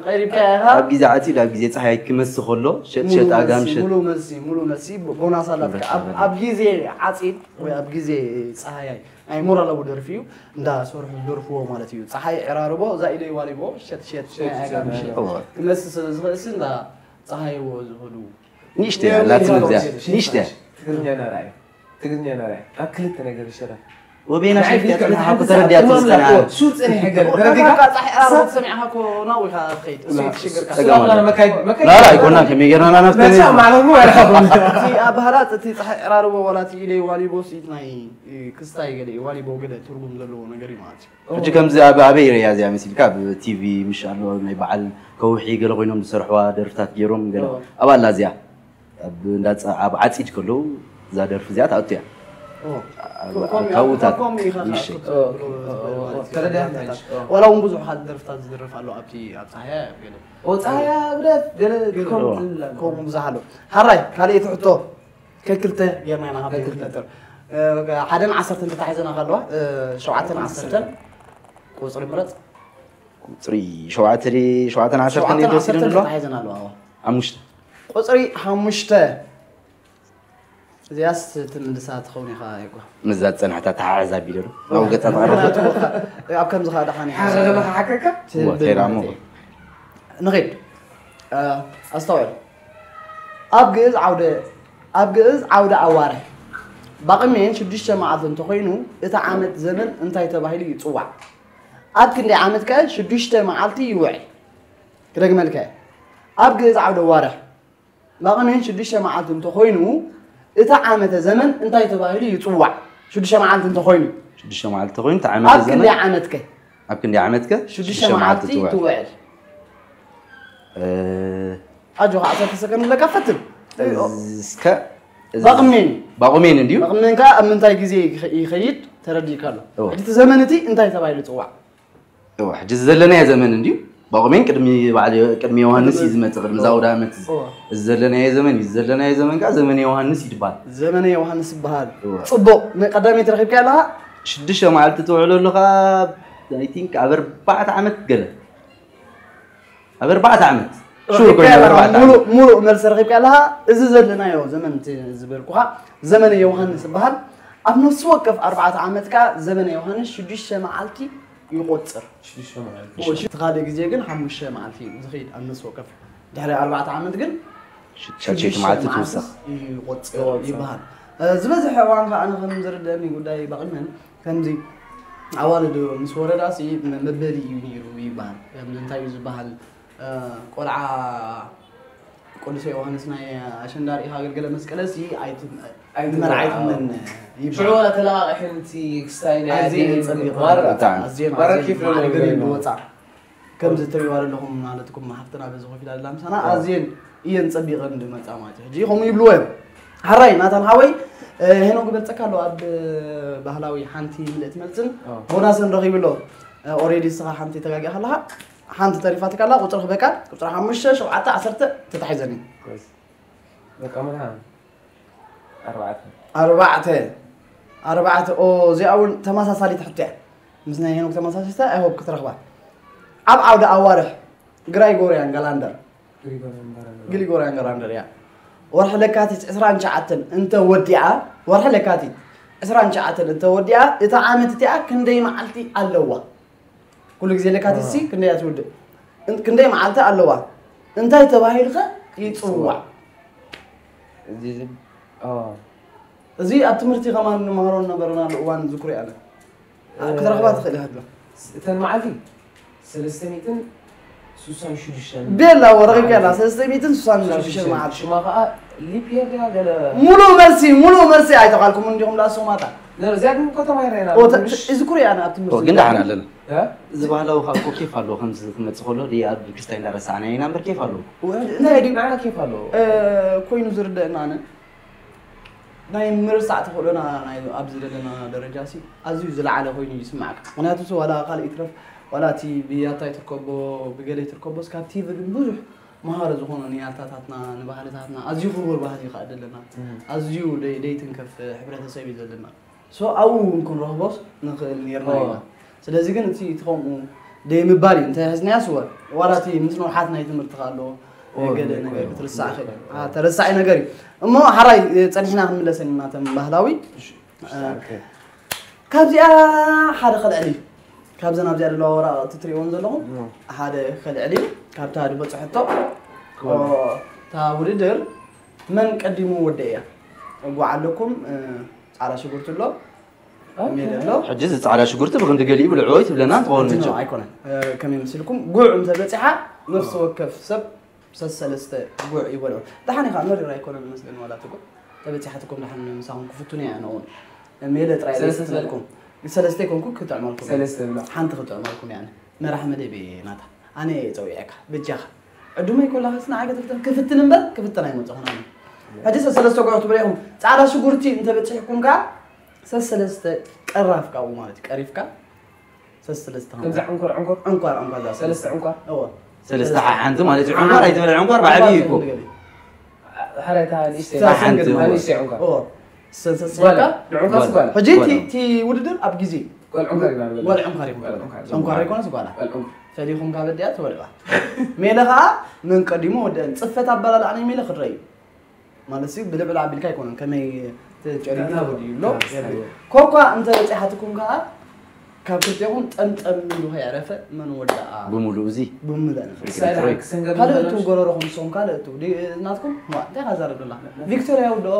ቀሪብካ ኢኻ ኣብ ግዜ ዓፂድ ኣብ ግዜ ፀሓይ ክመሲ ከሎ ሸጥሸጥ ኣጋምሸጥ ሙሉ መልሲ ሙሉ መልሲ ጎናሳ ኣላትካ ኣብ- ኣብ ግዜ ዓፂድ ወይ ኣብ ግዜ ፀሃያይ ናይ ሞራላዊ ደርፊ እዩ እንዳሰርሑ ዝደርፍዎ ማለት እዩ ፀሓይ ዕራርቦ እዛ ኢደይ ዋሊቦ ሸትሸት ናይ ኣጋምሸት ክመሲ ስለ ዝኽእል ሲ እንዳ ፀሃይዎ ዝኸዱ ንእሽተይ ኣላትን እዚኣ ንእሽተይ ትግርኛ ናራይ ትግርኛ ናራይ ኣብ ክልተ ነገር ይሸረፍ ወቤና ሸፊያ ጽናሓ ተረዲያ ትስና ሹ ጸኒሐ ገለ ተረዲካ ጸሓይ ዕራርቦ ሰሚዕኻ እኮ ናው ኢኻ ትኸይድ እሱ እዩ ትሽግርካ ጸገም ኣሎ። ላላ ኣይኮና ከመይ ጌርና ናፍተ መጻ ማለት ነው ያልካው እቲ ኣባህላ እቲ ጸሓይ ዕራርቦ ዋላ እቲ ኢደይ ዋሊቦ ስኢት ናይ ክስታይ ገለ እዩ ዋሊቦ ገለ ትርጉም ዘለዎ ነገር እዩ ማለት እዩ ሕጂ ከምዚ ኣብ ኣበይ ርእያ እዚኣ መሲልካ ኣብ ቲቪ ምሽ ኣሎ ናይ በዓል ከውሒ ገለ ኮይኖም ዝሰርሕዋ ደርፍታት ገይሮም ገለ ኣብ ኣላ እዚኣ ኣብ እንዳ ጸ- ኣብ ዓጺድ ከለዉ እዛ ደርፊ እዚኣ ትኣቱ እያ ኦ፣ ኣብ- ኮ- ኣብ ኮም- ካውታት ኮም ኢኻ ይሽ ክትብሎ ዝኽእል ማለት እዩ። ተረዳእካ ሕጂ ዋላ እውን ብዙሓት ደርፍታት ዝድርፍ ኣሎ ኣብቲ ኣብ ጸሃያ ገለ ወጻያ ብረት ገለ ከም ኦ። ዝብላ ከምኡ ብዙሕ ኣሎ ሓራይ ካልእ ትሕቶ ከክልተ ጌርና ኢና ካብ ክልተ ሓደን ዓሰርተን ተታሒዘና ከለዋ ሸውዓተን ዓሰርተን ቁፅሪ ምረፅ ቁፅሪ ሸውዓተ ድየ- ሸውዓተን ዓሰርተን ድየ ሸውዓተን ተወሲዱ ዓሰርተን ንብሎ ተታሒዘና ኣለዋ እዋ። ሓሙሽተ ቁፅሪ ሓሙሽተ እዚኣስ ትምልሳ ትኸውን ኢኻ ይጓ ምስዛ ዝፀንሐታ ተሓሕዝ ኣቢለ ዶ ናብ ገፃ ተቐረበ ኣብ ከምዚ ከዓ ደሓን እዩ ሓዘለኻ ሓቀካ እዋ፣ ተይራሞ። ንኸይድ ኣስተውዕል ኣብ ግእዝ ዓውደ ኣብ ግእዝ ዓውደ ኣዋርሕ ባቕሜን ሽዱሽተ መዓልቲ እንተኾይኑ እቲ ዓመት ዘመን እንታይ ተባሂሉ ይፅዋዕ ኣብ ክንደይ ዓመት ከ ሽዱሽተ መዓልቲ ይውዕል ክደግመልከ ኣብ ግእዝ ዓውደ ኣዋርሕ ባቕሜን ሽዱሽተ መዓልቲ እንተኾይኑ እቲ ዓመተ ዘመን እንታይ ተባሂሉ ይፅዋዕ ሽዱሽተ መዓልቲ እንተኾይኑ ሽዱሽተ መዓልቲ ኮይኑ እቲ ኣብ ዓመት ክንደይ ዘመን ዓመት ከ ኣብ ክንደይ ዓመት ከ ሽዱሽተ መዓልቲ ትውዕል እ፣ ኣጆኻ ዓሰርተ ሰከንድ ኣለካ ፈትን እስከ እዚ ባቕሜን። ባቑሜን እንድዩ። ባቕሜን ከኣ ኣብ ምንታይ ግዜ ይኸ- ይኸይድ ተረዲእካ ኣሎ። እወ። ሕጂ እቲ ዘመን እቲ እንታይ ተባሂሉ ይጽዋዕ? እወ፣ ሕጂ እዚ ዘለናዮ ዘመን እንድዩ። ባቑሜን ቅድሚ ባዕሊ ቅድሚ ዮሃንስ እዩ ዝመጽእ፣ ቅድሚ ዛውዳ ዓመት። እወ። እዚ ዘለናዮ ዘመን እዩ። እዚ ዘለናዮ ዘመን ከኣ ዘመነ ዮሃንስ ይድባል። ዘመነ ዮሃንስ ይበሃል። እወ። ጽቡቕ፣ ንቀዳመይቲ ረኺብካ ኣለኻ? ሽዱሽተ መዓልቲ ትውዕሎ ኣለኻ። I think ኣብ ኣርባዕተ ዓመት ገለ ኣብ ኣርባዕተ ዓመት ሹር ኮይነ ኣብ ኣርባዕተ ሙሉእ ዓመት። ሙሉእ መልሲ ረኺብካ ኣለኻ። እዚ ዘለናዮ ዘመን እቲ ዝበልኩኻ ዘመነ ዮሃንስ ይበሃል። ኣብ ነፍሲ ወከፍ ኣርባዕተ ዓመት ከኣ ዘመነ ዮሃንስ ሽዱሽተ መዓልቲ ይቆጽር። ሽዱሽተ መዓልቲ። እቲ ካልእ ግዜ ግን ሓሙሽተ መዓልቲ እዩ ዝኸይድ ኣብ ነፍሲ ወከፍ። ድሕሪ ኣርባዕተ ዓመት ግን ሻሸይቲ መዓልቲ ትውሰኽ። ይቆጽር ይበሃል። እ፣ ዝበዝሐ እዋን ከዓ ኣነ ከም ዝርደአኒ ጉዳይ ባቕመን ከምዚ ኣዋልድ ምስ ወረዳ ሲ መበሊ እዩ ነይሩ ይበሃል። ከምዚ እንታይ እዩ ዝበሃል? እ፣ ቆልዓ ቅዱስ ዮሃንስ ናይ ኣሸንዳ ርኢኻ ኣገልገለ መስቀለ ሲ ኣይት- ኣይት- መርዓይትነን ሽዑ ይበሃል። ተለቃቂሐን እቲ ክስታይ ናይ ኣዝየን ኣዴን ጸቢቐን ማራ። ብጣዕሚ። ማራ ኬፍ ማዕሪገን ለመግበሪ ይብሉ ነው። ወፃ ከምዚ እትሪእዋ ዘለኹም ማለትኩም ሓፍትና በዚ ኮፍ ኢላ ዘላ ምሳና ኣዝየን እየን ጸቢቐን ዝመጻ ማለት እዩ። ሕጂ ከምኡ ይብልዎ እዮም። ሓራይ ናታን ሓወይ እ፣ ሄኖክ ይበልጸካ ኣሎ ኣብ ባህላዊ ሓንቲ ምልእቲ መልስን ኣዎ። ቦናስን ረኺቡ ኣሎ። ኦሬዲ እስኻ ሓንቲ ተጋጊኻ ኣለኻ። ሓንቲ ተሪፋትካ ኣላ። ቁፅሪ ክበካ ቁፅሪ ሓሙሽተ ሸውዓተ ዓሰርተ ተታሒዘኒ። በቃ መድሓን ኣርባዕተ ኣርባዕተ ኣርባዕተ ኦ እዚኣ እውን ተመሳሳሊት ሕቶ እያ። ምስ ናይ ሄኖክ ተመሳሳሊት ኣይሆፕ ክትረኽባ ኣብ ዓውደ ኣዋርሕ ግራይጎርያን ጋላንደር ግሪጎርያን ጋላንደር እያ። ወርሒ ለካቲት ዕስራን ትሽዓተን እንተ ወዲኣ ወርሒ ለካቲት ዕስራን ትሽዓተን እንተ ወዲኣ እታ ዓመት እቲኣ ክንደይ መዓልቲ ኣለዋ? ኩሉ ግዜ ለካቲት ሲ ክንደይ እያ ትውድእ? እን- ክንደይ መዓልቲ ኣለዋ? እንታይ ተባሂሉ ከ ይፅዋዕ? እዚ ዝም ኣዎ። እዚ ኣብ ትምህርቲ ከማን ንመሃሮ ነበረና እዋን ዝኩሪ ኣለ ክትረኽባ ትኽእል ኢኻ። እተን መዓልቲ ሰለስተ ሚእትን ስሳን ሽዱሽተን ቤላ ወረቂካ ላ ሰለስተ ሚእትን ስሳን ሽዱሽተ መዓልቲ ሽማ ከዓ ሊፕ የር ድያ ገለ ሙሉእ መልሲ ሙሉእ መልሲ ኣይተኻልኩም እንዲኹም ላ ሶማታ እዚኣ ግን ከተማ ይረአና እዚ ኩሪ ኣነ ኣብ ትምህርቲ ግን ደሓን ኣለና። እ? እዚ ባህላዊ ካብ እኮ ኬፍ ኣለዎ ከምዚ ክመፅእ ከሎ ድየ ኣብ ክርስታይ እንዳረሳዕና ኢና እምበር ኬፍ ኣለዎ። እንታይ ድዩ ንዓና ኬፍ ኣለዎ ኮይኑ ዝርደአና ኣነ ናይ ምርሳዕ ተኽእሎና ናይ ኣብዚ ዘለና ደረጃ ሲ ኣዝዩ ዝለዓለ ኮይኑ ይስማዓካ። ምክንያቱ ሲ ዋላ ካልእ ይትረፍ ዋላ እቲ ብያታ ይትርከቦ ብገለ ይትርከቦስ ካብ ቲቪ ግን ብዙሕ መሃሪ ዝኾኑ ንያታታትና ንባህልታትና ኣዝዩ ክቡር ባህሊ እዩ ከዓ ዘለና ኣዝዩ ደይ- ደይትንከፍ ሕብረተሰብ እዩ ዘለና። ሶ ኣብኡ እውን ክንረኽቦስ ንኽእል ነርና ኢና። ስለዚ ግን እቲ እቲ ከምኡ ደይ ምባል እዩ እንተ ሕዝናያ ስወ ዋላ እቲ ምስ ንውሓት ናይ ትምህርቲ ከ ኣሎ ገለ ነገር ክትርሳዕ ይኽእል ተረሳዒ ነገር እዩ። እሞ ሓራይ ፀኒሕና ክንምለሰን ኢና ተም ባህላዊ ካብዚኣ ሓደ ከልዕል እዩ። ካብዘን ኣብዚኣ ዘለዋ ወረቃቅቲ ትሪእዎን ዘለኹም ሓደ ከልዕል እዩ። ካብታ ዝበፅሐቶ እታ ውድድር መን ቀዲሙ ወደ እያ እጓ ኣለኩም ፃዕዳ ሽጉርቲ ኣሎ ሜዳ ኣሎ ሕጂ እዚ ፃዕዳ ሽጉርቲ ብክንዲ ገሊኡ ብልዕዎ ትብለና እንትኸውን ሕጂ መቸም ነው ኣይኮነን ከመይ መሲልኩም ጉዕ እንተበፂሓ ነፍሲ ወከፍ ሰብ ሰሰለስተ ጉዕ ይበልዑ ደሓን ኢኻ መሪር ኣይኮነን መስገን ዋላ ትጉዕ ተበፂሓትኩም ደሓን ምሳኹም ክፍቱን እያ ንውን ሜለ ጥራይ ሰለስተ ዘይስትነልኩም ሰለስተ ይኮንኩ ክጥዕመልኩም ሰለስተ ብላ ሓንቲ ክጥዕመልኩም እያ መራሕ መደብ እየ ናታ ኣነ እየ ፀዊዐካ በጃኻ ዕዱመይ ኮላኸስ ንዓይ ከተፍትን ክፍትን እምበር ክፍትን ኣይመፅኹን ኣነ ሕጂ ሰሰለስተ ጉዕ ክትብሉ ኢኹም ፃዕዳ ሽጉርቲ እንተበፂሕኩም ከዓ ሰሰለስተ ቀራፍካ ኣብኡ ማለት እዩ ቀሪፍካ ሰሰለስተ ከምዛ ዕንኮር ዕንኮር ዕንኳር ዕንኳር ዛ ሰለስተ ዕንኳር እወ ሰለስተ ሓንቲ ማለት እዩ ዕንኳር ኣይትበል ዕንኳር ባዕቢ እዩ እኮ ሓራይታ ንእሽተይ እዛ ሓንቲ እኮ። ንእሽተይ ዕንኳር እወ ሰሰለስተ ጓላ ንዕንኳር ጓላ ሕጂ እቲ- እቲ ውድድር ኣብ ግዜ ጓል ዕንኳር ይባላል ጓል ዕንኳር ይኹን ጓል ዕንኳር ዕንኳር ይኮነስ ጓላ ጓል ዕንኳር ፈሊኹም ካብ ኣዲኣ ትበልዑ ሜለ ከዓ መን ቀዲሙ ወደአን ፅፈት ኣበላልዓ ናይ ሜለ ክረአ እዩ ማለት ሲ ብልዕብል ኣቢልካ ኣይኮነን ከመይ ተጨሪቱ ተወዲኡ ኣሎ ኮኳ እንተ በፂሓትኩም ከዓ ካብ ክልቴኹም ጠምጠም ኢሉ ከየዕረፈ መን ወደኣ ብምሉእ እዚ ብምለን ሳይላ ክሰንገብ ካልእ እቱ ጎረሮኹም ንስኹም ካልእ እቱ ዲ- ናትኩም ዋ እንታይ ካዛረብ ደላ ቪክቶርያ ውድኦ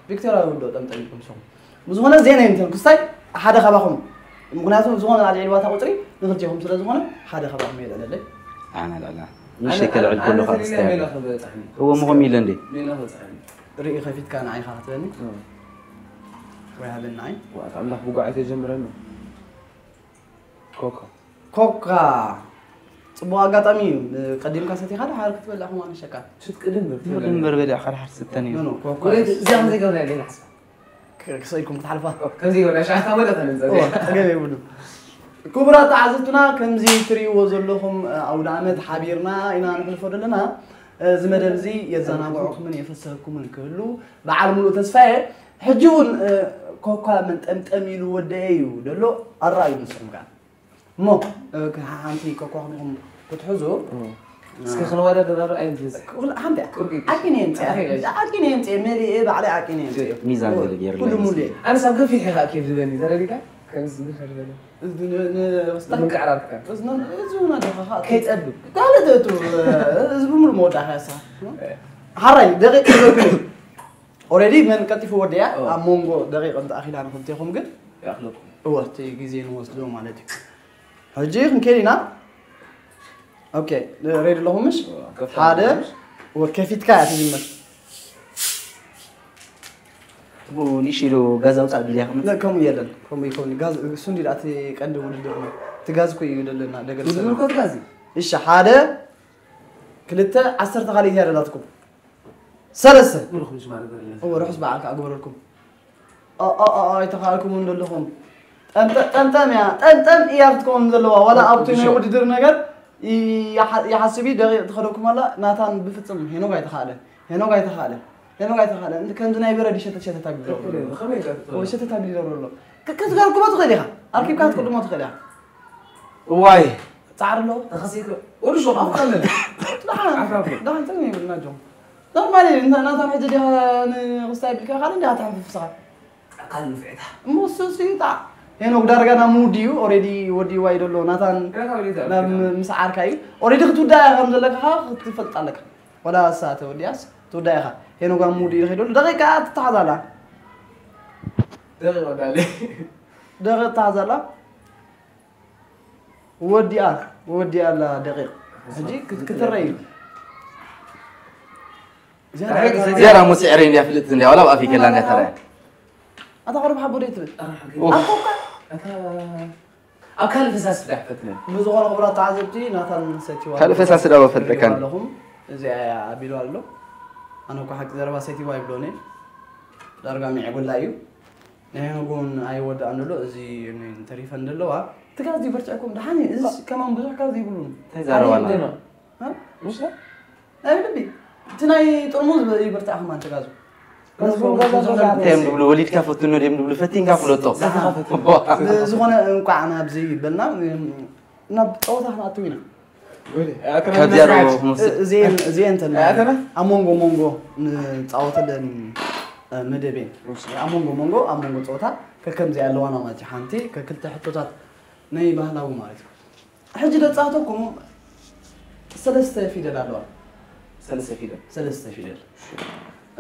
ቪክቶርያ ውድኦ ጠምጠም ኢልኩም ንስኹም ብዝኾነ ዜና ይምተን ክስታይ ሓደ ካባኹም ምክንያቱ ዝኾነ ኣልዒልዋታ ቁፅሪ ንክልቴኹም ስለ ዝኾነ ሓደ ካባኹም የልዕለለይ ኣነ ልዕላ ንእሽተይ ከልዕል ከለኻ ክስታይ ሜላ ኣለ ክበፅሕኒ እዎ ምኾም ኢለ እንዴ ሜላ ክበፅሕኒ ርኢ ከፊትካ ንዓይ ኢኻ ክትበኒ ወይ ሃበኒ ንዓይ ኣምላኽ ብጓዕ ተጀምረኒ ኮካ ኮካ ጽቡቕ ኣጋጣሚ እዩ። ቀዲምካ ሰቲኻ ድሓር ክትበልዕ ከማን ሸቃ። ሽት ቅድም በር ትበልዕ። ቅድም በር በሊዕካ ድሓር ስተን እዩ። ኖ፣ ኖ፣ ኮኳ። ወደ እዚኣ ዘይገብራ ያለኝ ሓሳብ። ክ-፣ ክሰኢልኩም ክትሓልፋ። ከምዚ ይገብራ፣ ሻዕታ ወደ ተነንጸ። ኦ፣ ጸገም የብሉን። ክቡራት ተዓዘብትና፣ ከምዚ ትርእይዎ ዘለኹም፣ እ፣ ኣውደ ዓመት ሓቢርና ኢና ንሕልፎ ዘለና። እዚ መደብ እዚ የዘናግዑኩምን የፈስህኩምን ክህሉ በዓል ሙሉእ ተስፋ እየ። ሕጂ እውን፣ እ፣ ኮኳ መንጠምጠም ኢሉ ወደየ እዩ ደሎ፣ ኣረኣዩ ንስኹም ከኣ። እሞ፣ እ፣ ሓንቲ ኮኳ ከሚኹም ክትሕዙ። እስኪ ክንወዳደር ኣይንትዝ። ኩል-፣ ሓንቲ እያ። ቁርቂ። ዓቂነ የምፅእ። ኣይ፣ ኣይ። ዓቂነ የምፅእ። መሊኤ ባዕለይ ዓቂነ የምፅእ። ሚዛን ገለ ገይርና ኩሉ ይመስል። ሙሉእ። ኣነ ሳብ ገፊሕ ኢኻ ኬፍ ዝበኒ፣ ተረዲካ? ከምዚ ዝብል በለ። እዚ ን-፣ ን-፣ ወስዳ-፣ ምንቃዕራርካ። እዚ ን-፣ እዚ እውን ኣጆኻ ኸኣ ከይጸብብ። ካልእ ትእቱ፣ እዚ ብምሉእ መወዳእታ ያሳ። ሓራይ፣ ደቂቕ ይዘግብ። ኦሬዲ መን ቀልጢፉ ወዲያ፣ ኦ። ኣብ መንጎ ደቂቕ እንተ ኣኺላ ንኽልቴኹም ግን፣ ይኣኽለኩም። እወ፣ እቲ ግዜ ንወስዶ ማለት እዩ። ሕጂ ክንከይድ ኢና። ኦኬ፣ ሬዲ ኣለኹም ምሽ? ከፊት ሓደ፣ ኣለኹም ምሽ? ወ-፣ ከፊትካ እያ ትጅምር። ትቡ ንእሽቶ ኢሉ ጋዝ ኣውጻእ ቢልያ ከምጽእ። ነ-፣ ከምኡ የለን። ከምኡ ይኸውን። ጋዝ፣ እሱ እንዲ ደኣ እቲ ቀንዲ ውድድር ነው። እቲ ጋዝ እኮ እዩ ደለና፣ ደገል ውድድር ሰላም። እኮ እቲ ጋዝ እዩ። እሺ፣ ሓደ፣ ክልተ፣ ዓሰርተ ካልእ እያ ደላትኩም። ሰለስተ። ምርኹም ዝማረ ገርለ። እወ፣ ርሑስ በዓል ከኣ ግበረልኩም። ኦ፣ ኦ፣ ኦ፣ ኦ፣ ኣይተኻእልኩምን ዘለኹም። ጠምጠ-፣ ጠምጠም እያ፣ ጠምጠም እያ ክትከውን ዘለዋ። ዋላ ኣብቲ ናይ ውድድር ነገር ይሓ-፣ ይሓስብ እዩ፣ ደቂቕ ትኸደኩም ኣላ። ናታን ብፍጽም ሄኖግ ኣይተኻእለ። ሄኖግ ኣይተኻእለ። ሄኖግ ኣይተኻእለ። እንዲ ከምዚ ናይ በረድ ሸተት ሸተት ኣቢሉ ይገብሮ ኣሎ። ከመይ ኢልካ ትገብሮ? ወይ ሸተት ኣቢሉ ይገብሮ ኣሎ። ከ-፣ ክትገርግሞ ትኽእል ኢኻ። ኣርኪብካ ክትቅድሞ ትኽእል ኢኻ። እዋይ። ጻዕሪ ኣለዎ። ተኸሲከ ወዱ ሾቕ ኣፍካለ። ደሓን፣ ዓፍራፍ። ደሓን፣ ጸገም የብልና ጆ። ኖርማሊ፣ እንተ ናታን ሕጂ ዲኻ ንኽስታይ ቢልካ ካልእ እንዲኻ ትሓንፍፍ ንስኻ። ኣካል ንፍዕታ። እሞ እሱ እሱ እዩ ጣዕ። ሄኖክ ዳርጋ ናብ ሙድ እዩ፣ ኦሬዲ ወዲእዋ እዩ ደሎ። ናታን ዳርጋ ወዲእዋ ናብ እዩ። ምስ ዓርካ እዩ። ኦሬዲ ክትውዳእ ኢኻ ከም ዘለካ ኸዓ ክትፈልጥ ኣለካ። ወላ እሳ ተወዲኣስ ትውዳእ ኢኻ። ሄኖክ ኣብ ሙድ እዩ ከይደሉ። ደቂቃ ትተሓዝ ኣላ። ደቂቃ ወዳለ። ደቂቃ ትተሓዝ ኣላ። ወዲኣ፣ ወዲኣ ኣላ ደቂቕ። ሕጂ ክት-፣ ክትረይ እዩ። ዝያዳ እሞ ስዕረይ እንድያ ፍልጥቲ እንድያ፣ ዋላ ኣብ ኣፍይ ከላ እንድያ ተራእያ። ኣታ ቁሩብ ሓቦ ደይ ትብል? ኡፍ። ኣታ እኳ ኣታ ኣብ ካልእ ፈሳሲ ዳሕፈትነ። ብዝኾነ ክቡራት ተዓዘብቲ፣ ናታን ሰቲዋ ካልእ ፈሳሲ ዳቦ ፈልጠካን። ኣለኹም። እዚኣ እያ ኣቢሉ ኣሎ። ኣነ እኳ ሓቂ ዘረባ ሰቲዋ ይብሎኒ። ዳርጋ ሚዕጉላ እዩ። ናይ ሄኖግ እውን ኣይወዳእን ዘሎ፣ እዚ እኔን ተሪፈን ዘለዋ። እቲ ጋዝ ይበርትዐኩም፣ ደሓን እዩ። እዚ ከማን ብዙሕ ጋዝ ይብሉን። እንታይ ዘረባ ኣነ ኣለና? ይብሉን። እ? ምሽ? ናይ ልቢ። እቲ ናይ ጥርሙዝ ይበርትዐ ከማን፣ እቲ ጋዙ። ጋዝ ብዙሕ ይብሉ። ጋዝ ብዙሕ ብዙሕ ጋዝ። እንታይ እዮም ዝብሉ? ወሊድካ ፈትኖ ድዮም ዝብሉ? ፈቲንካ ፍለጦ። ደሓን። ብዝኾነ እንቋዕ ናብዚ ይበልና፣ ናብ ጸወታ ክንኣትው ኢና። ወደ፣ ኣከና ካብዚኣ ዶ መስርሕ። ክንወስድ? እ-፣ እዚኤን፣ እዚኤን እንተን ኣከና? ኣብ መንጎ መንጎ ንጻወተለን፣ እ፣ መደብ እየን። እሺ። ኣብ መንጎ መንጎ፣ ኣብ መንጎ ጸወታ ከከምዚኣ ኣለዋና ማለት እዩ። ሓንቲ ከክልተ ሕቶታት ናይ ባህላዊ ማለት እዩ። ሕጂ ደጻወተኩም ሰለስተ ፊደል ኣለዋ። ሰለስተ ፊደል። ሰለስተ ፊደል።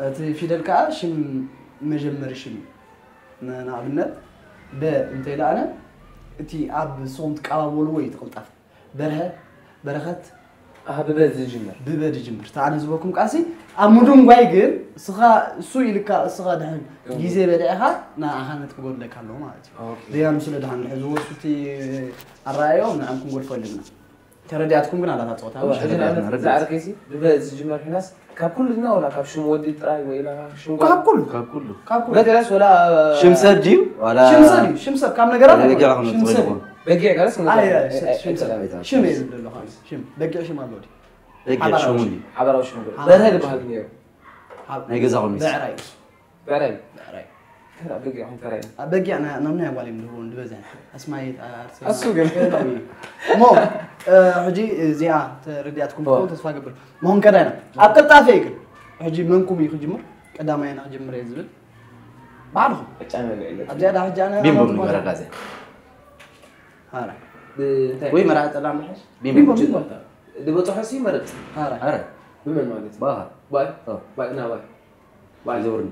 እቲ ፊደል ከኣ ሽም መጀመሪ ሽም እዩ። ን-፣ ንኣብነት በ እንተ ኢለ ኣነ እቲ ኣብ ንስኹም ትቀባበልዎ እዩ እቲ ቅልጣፍ። በርሀ፣ በረኸት። ኣሃ፣ ብበ ዝጅምር። ብበ ዝጅምር። እታ ኣነ ዝበኩም ቃሲ ኣብ ምድንጓይ ግን እስኻ፣ እሱ ኢልካ እስኻ ድሕን እም። ግዜ በሊዕኻ ንዓኻ ነጥቢ ክጎድለካ ኣለዎ ማለት እዩ። ኦኬ። ደያኑ ስለ ድሓን ድሕን ዝወስዱ እቲ ኣረኣእያኦም ንዓም ክንጎድፎ ኣለና። ተረዲኣትኩም ግን ኣላታ ጸወታ እዋ፣ ምሽ? ሕጂ ንኣብነት ተረዲኣትና፣ እዛ ዓርከይሲ ብበ ዝጅመር ሒናስ ካብ ኩልና ወላ ካብ ሽም ወዲ ጥራይ ወይ ኢላ ሽም ካብ ጓል? ኩሉ። ካብ ኩሉ። ካብ ኩሉ። በገላስ ወላ ሽም ሰብ ድዩ? ዋላ ሽም ሰብ እዩ፣ ሽም ሰብ ካብ ነገራት ወላ በጊዕ ኣይኮነን። ክመጽእ ሽም ሰብ ይኾን? እዩ። በጊዕ ጋርስ ክመጽእ ኣይ፣ ኣይ፣ ኣይኮነን። ሽም ሰብ። ኣይጸላም። ሽም እዩ ዝብል ዘሎ ኻንስ። ሽም። በጊዕ ሽም ኣለዎ ድዩ? በጊዕ ሓባራዊ ሽሙ ሽም። ድዩ? ሓባራዊ ሽም። ሓባራዊ በርሀ ሽም። ዝበሃል ነይሩ። ሓብ-፣ ናይ ገዛኹም እዩ። ብዕራይ። ብዕራይ። ብዕራይ። ከዛ በጊዕ ኹም ተራይ። ኣብ በጊዕ ና-፣ ናብ ናይ ጓል እዮም ዝህብዎ፣ ዝበዝሐ። ኣስማይት፣ ኣርሴማ። እሱ ግን። እሞ፣ እ፣ ሕጂ እዚኣ ተረዲኣትኩም ኦ። ትኸውን ተስፋ ገብር። መሆን ከዳና። ኣብ ቀልጣፈ ግን። ሕጂ መንኩም እዩ ክጅምር? ቀዳማይ ኣነ ክጅምር እየ ዝብል። ባዕልኹም። ዕጫ መብልዒ ኣለኩም። ኣብዚኣ ዳ ሕጂ ኣነ ቢምቦ ኣነ ንግበራ ትኾነ። ጋዜ። ሃራ። ብ-፣ እንታይ? ወይ መርዓ ጠላም ምሕሽ? ቢምቦ ቢምቦ። ቢምቦ። ዝበፅሖ ሲ መረፅ። ሃራ። ሃራ። ብመን ማለት? ባኻ። ባይ? ኦ። ባይ፣ ናባይ? ባይ። ዘውርኒ።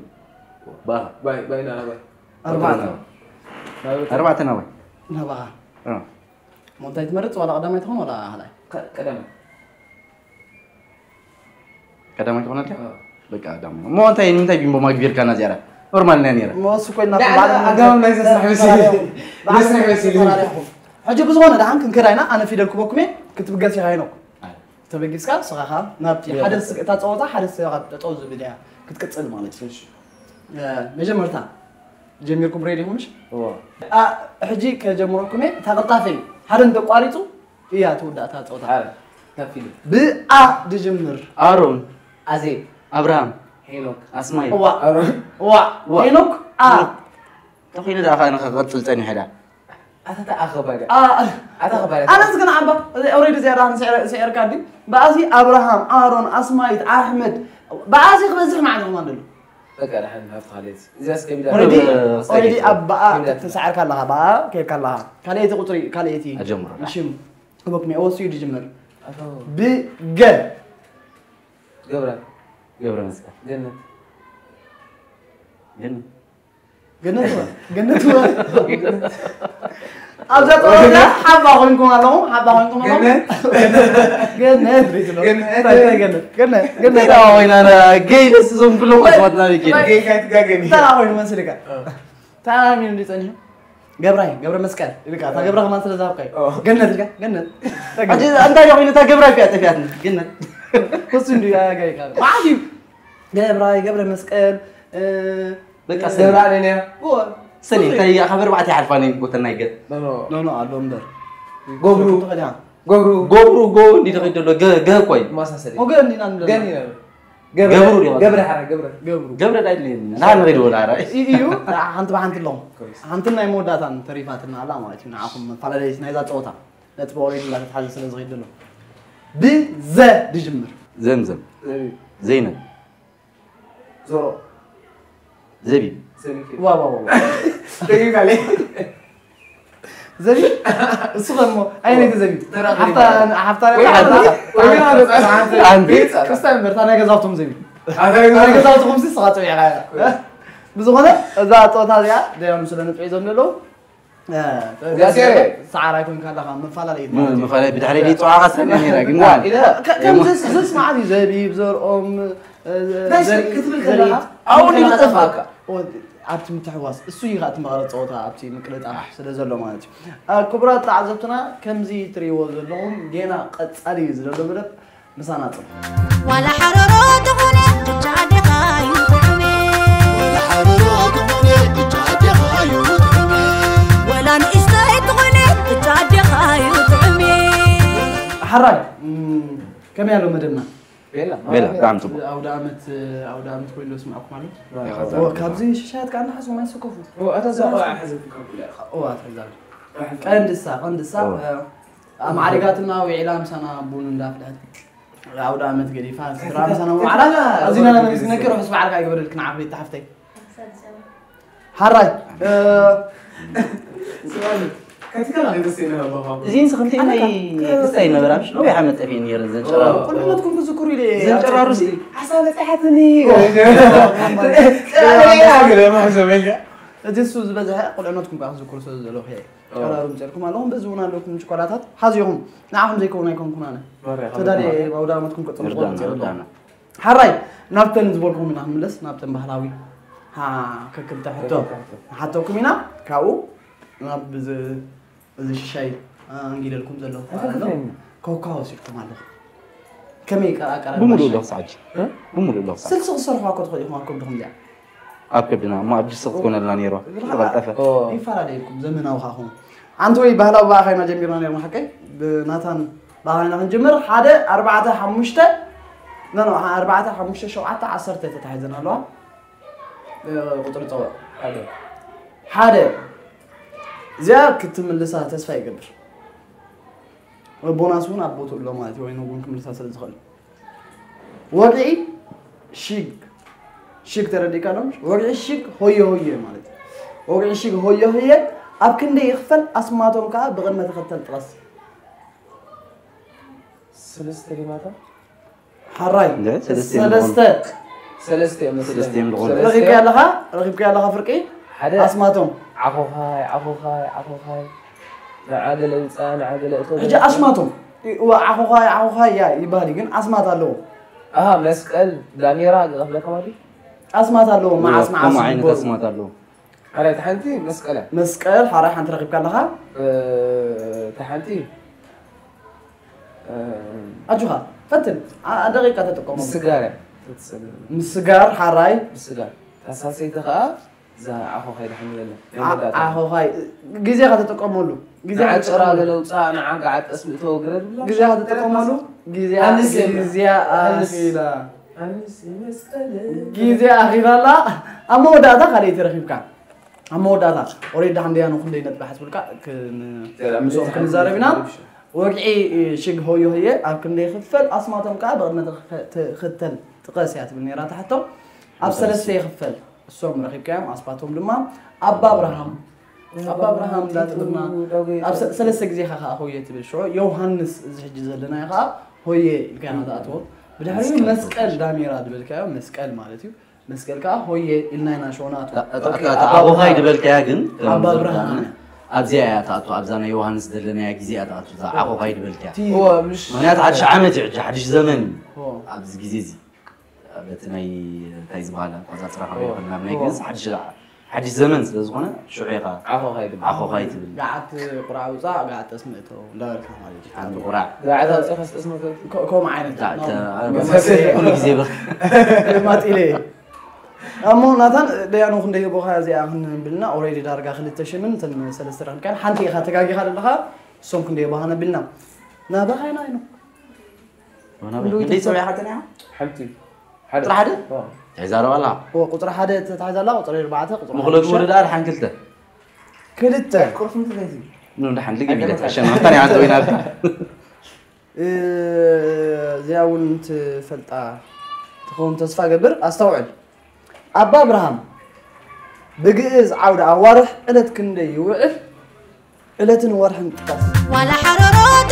ባኻ። ባይ፣ ባይ፣ ናባይ? ኣርባዕተ። ናባይ? ኣርባዕተ ናባይ? ናባኻ። ኦ። እሞ እንታይ ትመርፅ? ዋላ ቀዳማይ ትኾን ዋላ ካልኣይ? ቀ-፣ ቀዳማይ። ቀዳማይ ትኾነልካ? ኦ። በቃ ቀዳማይ። እሞ እንታይ፣ ንምንታይ ቢምቦ ማግቢርካና እዚኣ? ኖርማል ናይ ነይረ። እሞ እሱ ኮይና ዳ-፣ ባዕልና ኣጋባብ ናይ ዘስራሕ መሲሉ። ባዕልና ዘስራሕ መሲሉ። ተፈራሪሕኩም። ሕጂ ብዝኾነ ደሓን ክንከዳ ኢና። ኣነ ፊደል ክበኩም እየ። ክትብገስ ኢኻ ሄኖክ። ተበጊስካ ንስኻ ኸኣ ናብቲ ሓደ ስ-፣ እታ ጸወታ ሓደ ሰብ ኢኻ ጠጠው ዝብል እያ ክትቅጽል ማለት እዩ። እ፣ መጀመርታ ጀሚርኩም ሬዲ ኢኹም ምሽ? እ፣ ሕጂ ከጀምረኩም እየ። እታ ቅልጣፈ እዩ። ሓደ እንተቋሪጹ እያ ትውዳእ እታ ጸወታ። ብኣ ድጅምር። ኣሮን፣ ኣዜብ፣ ኣብርሃም፣ ሄኖክ፣ ኣስማይ። እዋ። ኣሮን። እዋ። እዋ። ሄኖክ፣ ኣ። ተኾይኑ ደኣ ከኣ ንኽቐጽል ጸኒሑ ደኣ። ኣታ ተኣኸባ ደኣ። ኣ። ኣታ ኸባ ደኣ። ኣነስ ግን ዓባ፣ ኦሬዲ ዝያዳ ስዒረ-፣ ስዒርካ ድዩ? ብኣዚ ኣብርሃም፣ ኣሮን፣ ኣስማይት፣ ኣሕመድ፣ ብኣዚ ክበዝሕ መዓት ኸማን ደሎ። በቃ፣ ደሓን ሃብቲ ካልኣይቲ። እዚኣስ ከቢዳ ኦሬዲ፣ ኦሬዲ ኣብ ብኣ ተሳዒርካ ኣለኻ፣ ብኣ ከይድካ ኣለኻ። ካልኣይቲ ቁጽሪ፣ ካልኣይቲ ኣጀምሩ። ሽም፣ ህበኩም እየ፣ ወስዩ ድጅምር። ኣቶ ብገ። ገብረ። ገብረ መስቀል። ገነት። ገነት። ገነት ወ-፣ ገነት ወ-፣ ኣብዛ ጸወታ ሓባ ኮይንኩም ኣለኹም፣ ሓባ ኮይንኩም ኣለኹም። ገነት። ገነት ሪት ነው። ገነት። እንታይ፣ እንታይ ገነት? ገነት፣ ገነት። እንታይ ደኣ ኮይና፣ ና፣ ገይ ደስ እዞም ኩሎም ኣስማትና ቤት ገነት። ገይ ካይትጋገኒ። እንታይ ደኣ ኮይኑ መስልካ? እ። ተኣማሚኑ እንዲ ጸኒሑ? ገብራይ፣ ገብረ መስቀል ኢልካ፣ እታ ገብረ ከማን ስለ ዝሃብካዮ። ኦ። ገነት ኢልካ፣ ገነት። ሕጂ እንታይ ደኣ ኮይኑ እታ ገብራይ ፊያ ጠፊኣትኒ? ገነት። ክሱ እንዲ ኣጋይካ። መዓት እዩ። ገብራይ፣ ገብረ መስቀል፣ እ፣ በቃ እ፣ ሰኒ። ገብረ ኣነንያ። እዎ። ሰኒ፣ እንታይ እያ፣ ካብ ኣርባዕተ ይሓልፋ ነይ ጎተና ይገ-። ኖ፣ ኖ። ኖ፣ ኖ፣ ኣሎ እምበር። ገብሩ። ትኽእል ኢኻ። ገብሩ። ገብሩ፣ ጎ፣ እንዲ ተኸይድ ዘሎ፣ ገ፣ ገ እኮ እዩ። ማሳሰሊ። ኦ፣ ገ እንዲና ንብለና። ገ እንዲና ንብለና። ገብረ፣ ገብሩ ዲኻ? ገብረ ሓራ፣ ገብረ። ገብሩ። ገብረ ዳይ ድልየኒ። ንሓን ንኸይድ ወላ ኣረ። እ-፣ እዩ፣ ሓንቲ ብሓንቲ ኣለኹም። ኮይስ። ሓንቲ ናይ መወዳእታን ተሪፋትና ኣላ ማለት እዩ። ንዓኹም መፈላለዪት ናይዛ ጸወታ። ነጥቢ ኦሬዲ እንዳተትሓዘ ስለ ዝኸይድ ዘሎ። ብዘ ድጅምር። ዘምዘም። ዘቢብ። ዘይነብ። ዞሮ። ዘቢብ። ዘቢብ። ዋ፣ ዋ፣ ዋ፣ ዋ። ደቂቃ ለይ። ዘቢብ? እሱ ኸሞ፣ ኣይነይቲ ዘቢብ? ተራ ሓፍታ፣ ዘቢብ። ሓፍታ ወይ ረታ ሓፍታ። ሓንቲ። ሓንቲ። ክስታ እምበር፣ እታ ናይ ገዛውቶም ዘቢብ። ኣታ ናይ ገዛውቶም። ናይ ገዛውትኹም ሲ ስኻ ጸዊዕኻ እያ። ብዝኾነ፣ እዛ ጸወታ እዚኣ፣ ደያኑ ስለ ነጥቢ ሒዞም ዘለዉ፣ እ፣ ያሴ። ሰዓር ኣይኮንካ ኣለኻ፣ መፈላለዪ ም-፣ ማለት እዩ። መፈላለዪ ብድሕሪ ደይ ጽዋዕኻ ሰሚዐ ነይረ፣ ግን ዋን። ኢለ፣ ከ-፣ ከም ዘስ-፣ ዘስማዓት እዩ፣ ዘቢብ፣ ዘርኦም፣ እ፣ እንታይ ዘርኢ-፣ ክትብል ዘርኢ-፣ ከለኻ፣ ኣብኡ እዩ ዘርኢ-፣ ዝጠፍኣካ። ኦ፣ ኣብቲ ምትሕዋስ፣ እሱ እዩ ከኣ እቲ መቐረት ጸወታ፣ ኣብቲ ምቅልጣፍ ስለ ዘሎ ማለት እዩ። እ፣ ክቡራት ተዓዘብትና፣ ከምዚ ትርእይዎ ዘለኹም፣ ጌና ቀጻሊ እዩ ዝደሎ መደብ፣ ምሳና ጽንሑ። ዋላ ሓረሮ ተኾነ፣ ብቻ ኣዴኻ እዩ ጥዑሜ። ዋላ ሓረሮ ተኾነ፣ ብቻ ኣዴኻ እዩ ጥዑሜ። ዋላ ንእሽተይ ተኾነ፣ ብቻ ኣዴኻ እዩ ጥዑሜ። ሓራይ፣ እም፣ ከመይ ኣሎ መደብና? ቤላ። ቤላ፣ ብጣዕሚ ጽቡቕ። ኣውደ ዓመት፣ ኣውደ ዓመት ኮይኑ ዶ ስማዕኩም ኣሎ? ኦ፣ ካብዚ ሽሻያት ከኣ ንሓስቦም ኣይሰከፉ። ኦ፣ ኣታ እዛ ቆልዓ ሓዘትካ ኩላ ኢኻ። ኦ፣ ኣታ እዛ። ቀንድሳ፣ ቀንድሳ፣ ኦ። እ፣ ኣማዕሪጋትና ውዒላ ምሳና ቡን እንዳፍልሐት። ኣውደ ዓመት ገዲፋ፣ ስድራ ምሳና መዓላ፣ ኣዚና ነመስግነኪ፣ ርሑስ በዓል ከኣ ይግበረልኪ ንዓኺ ቤት ሓፍተይ። ሓራይ፣ እ፣ ከቲካ ላ ደስ ይላል ኣለኻ። እዚን ስኽንቲ ናይ ክስታይ ነበራ፣ ምሽ ነዊሕ ዓመት ጠፊኤ ነይረ፣ ዘንጨራሩ። ቁልዕነትኩም ክዝክሩ ኢለ። ዘንጨራሩ ሲ ሓሳብ በጺሓትኒ። ኦ። ጸረ ገለ ማሕሰበኛ። እዚ እሱ ዝበዝሐ ቁልዕነትኩም ከኣ ክዝክሩ ስለ ዘለኹ እየ። ኦ። ቀራሩ ምጸልኩም ኣለኹም፣ በዚ እውን ኣለኩም ጭኮላታት ሓዚኹም። ንዓኹም ዘይከውን ኣይኮንኩን ኣነ። ማርያ፣ ተዳልየ ካብ ኣውደ ዓመትኩም ቀጽሉ ርዳና፣ ጽቡቕ ርዳና። ሓራይ፣ ናብተን ዝበልኩም ኢና ክንምለስ፣ ናብተን ባህላዊ ሃ-፣ ከክልተ ሕቶ ከክልተ ሕቶ። ንሓተኩም ኢና። ካብኡ ናብ እዚ፣ እዚ ሽሻይ ኣንጊደልኩም ዘለኹ እንታይ ኣሎ። ክፍለኒ? ኮካ ወሲድኩም ኣለኹም። ከመይ ቀ-፣ ኣቀራርባ ብምሉእ ሽሻይ? ኣለኹ ሰዓት። እ? ብምሉእ ኣለኹ ሰዓት። ስልሲ ክትሰርሑ እኮ ትኽእሉ ኢኹም ኣብ ከብድና። ኣብ ከብድና፣ እሞ ኣብ ድስቲ ክትኮነልና ነይርዋ። ዝለሓ-፣ ዝቐልጠፈ። ኦ። ይፈላለየኩም፣ ዘመናዊ ኻኹም። ኣንቲ ወይ ባህላዊ ብኣኻ ኢና ጀሚርና ነይርና፣ ሓቀይ? ብናታን ብኣኻ ኢና ክንጅምር። ሓደ፣ ኣርባዕተ፣ ሓሙሽተ፣ ኖ፣ ኖ፣ ኣርባዕተ፣ ሓሙሽተ፣ ሸውዓተ፣ ዓሰርተ ተታሒዘን ኣለዋ። እ፣ ቁጽሪ ጸውዕ። ሓደ። ሓደ። እዚኣ ክትምልሳ ተስፋ ይገብር። ቦናስ እውን ኣብ ቦትኡ ኣሎ ማለት እዩ፣ ወይ እውን ክምልሳ ስለ ዝኽእል። ወግዒ ሽግ፣ ሽግ ተረዲእካ ዶ? ወግዒ ሽግ ሆየ ሆየ ማለት እዩ። ወግዒ ሽግ ሆየ ሆየ ኣብ ክንደይ ይኽፈል? ኣስማቶም ከኣ ብቕድመ ተኸተል ጥቐስ። ሰለስተ ሌማታ? ሓራይ። እንደ ሰለስተ እዮም ሰለስተ። ዝኾኑ። ሰለስተ እዮም መስለኒ። ሰለስተ እዮም ዝኾኑ። ሰለስተ። ረኺብካዮ ኣለኻ? ረኺብካዮ ኣለኻ ፍርቂ? ሓደ ኣስማቶም። ዓኾኻይ፣ ዓኾኻይ፣ ዓኾኻይ። ንዓ ገለ ውጻ፣ ንዓ ገለ እቶ። ሕጂ ኣስማቶም። እወ፣ ዓኾዃይ፣ ዓኾዃይ እያ ይበሃል እዩ፣ ግን ኣስማት ኣለዎ። ኣሃ፣ መስቀል፣ ዳሜራ፣ ገለ ክብለካ ማለት እዩ? ኣስማት ኣለዎ፣ እወ፣ መዓስ፣ መዓስ ከምኡ ዓይነት ይግበሩ? ኣስማት ኣለዎ። ሓራይ፣ እቲ ሓንቲ መስቀል እያ። መስቀል፣ ሓራይ፣ ሓንቲ ረኺብካ ኣለኻ። እ፣ እታ ሓንቲ ኣጆኻ ፈትን ኣ- ደቂቃ ተጠቀሙ። ምስጋር እያ እትጸልም። ምስጋር ሓራይ ምስጋር ታሳሰይቲ ከኣ እዛ ዓኾ ካይዳ ሓምለለ ዓ- ዓኾኻይ ግዜኻ ተጠቀመሉ። ግዜኻ ንዓጭራ ተጠቀመሉ። ገለ ውፃእ ንዓ ገዓጠስ ምእተወ ግረድ ብላ ግዜኻ ተጠቀመሉ። ግዜኣ ኣንስ የብላ። ግዜኣ ኣንስ- ኣኺላ ኣንስ ይመስቀል ግዜ ኣኺላ ኣላ። ኣብ መወዳእታ ካልኣይቲ ረኺብካ ኣብ መወዳእታ ኦሬዲ ሓንደያ ንኩንደይ ነጥቢ ሓስብልካ ምስኦም ክንዛረብ ኢና። ወግዒ ሽግ ሆዮ ህየ ኣብ ክንደይ ይኽፈል ኣስማቶም ከዓ ብቕድመ ተኸ- ተኸተል ጥቀስ እያ ትብል ነራ ትሕቶ። ኣብ ሰለስተ ይኽፈል እሶም ረኺብካዮም ኣስማቶም ድማ ኣባ ኣብርሃም ኣባ ኣብርሃም እንዳትብልና ኣብ ሰ- ሰለስተ ግዜኻ ከዓ ሆየ ትብል ሽዑ ዮሃንስ እዚ ሕጂ ዘለናዮ ከዓ ሆየ ኢልካ ኢና ትኣትዎ። ብድሕሪኡ መስቀል ዳሜራ ዝበልካዮ መስቀል ማለት እዩ። መስቀል ከዓ ሆየ ኢልና ኢና ሽዑ ንኣትዎ። ኣቦኻይ ዝበልካያ ግን ኣባ ኣብርሃም ኣብዚኣ እያ ትኣቱ ኣብዛ ናይ ዮሃንስ ዘለናያ ግዜ እያ ትኣቱ እዛ ዓኾኻይ ዝበልካያ እወ ምሽ ምክንያቱ ሓድሽ ዓመት እዩ ሕጂ ሓድሽ ዘመን እዩ ኦ፣ ኣብዚ ግዜ እዚ በቲ ናይ እንታይ ዝበሃል ኣቆፃፅራ ከመይ ይኮን ናብ ናይ ግንስ ሓድሽ ሓድሽ ዘመን ስለ ዝኾነ ሽዑ ኢኻ ዓኾ ካይድ ዓኾኻይ ትብል ገዓት ቁርዓ ውፃእ ገዓት ጠስሚ እተው እንዳበልካ ማለት እዩ። ሓንቲ ቁራዕ ገዓት ኣውፅእኻ ስጠስመከ ከ- ከምኡ ዓይነት ዳ- ተ- መሳሰሊ ኩሉ ግዜ ብር ማጢለ እሞ ናታን ደያኑ ክንደይ ቦኻ እዚኣ ክንብልና ኦሬዲ ዳርጋ ክልተ ሽምን እተን ሰለስተ ረኽብካን ሓንቲ ኢኻ ተጋጊኻ ዘለኻ። እሶም ክንደይ ቦኻ ነቢልና ናባኻ ኢና ኢኖ ክንደይ ሰብዒ ሓተን እያ ሓንቲ ቁፅሪ ሓደ ተዛረባ ኣላ ቁፅሪ ሓደ ተታሒዛ ኣላ። ቁፅሪ ኣርባዕተ ቁፅሪ ምክለቱ ሓሙሽተ፣ ወረዳ ኣድሓን ክልተ ክልተ ቁርሲ እንታይ እዩ ኑ ድሓን ልግብ ኢለ ተሸማምታን እያ እንተወይና እዚኣ እውን ትፈልጣ ትኸውን ተስፋ ገብር። ኣስተውዕል ኣባ ኣብርሃም ብግእዝ ዓውደ ኣዋርሕ ዕለት ክንደይ ይውዕል? ዕለትን ወርሕን ጥቀስ። ዋላ ሓረሮት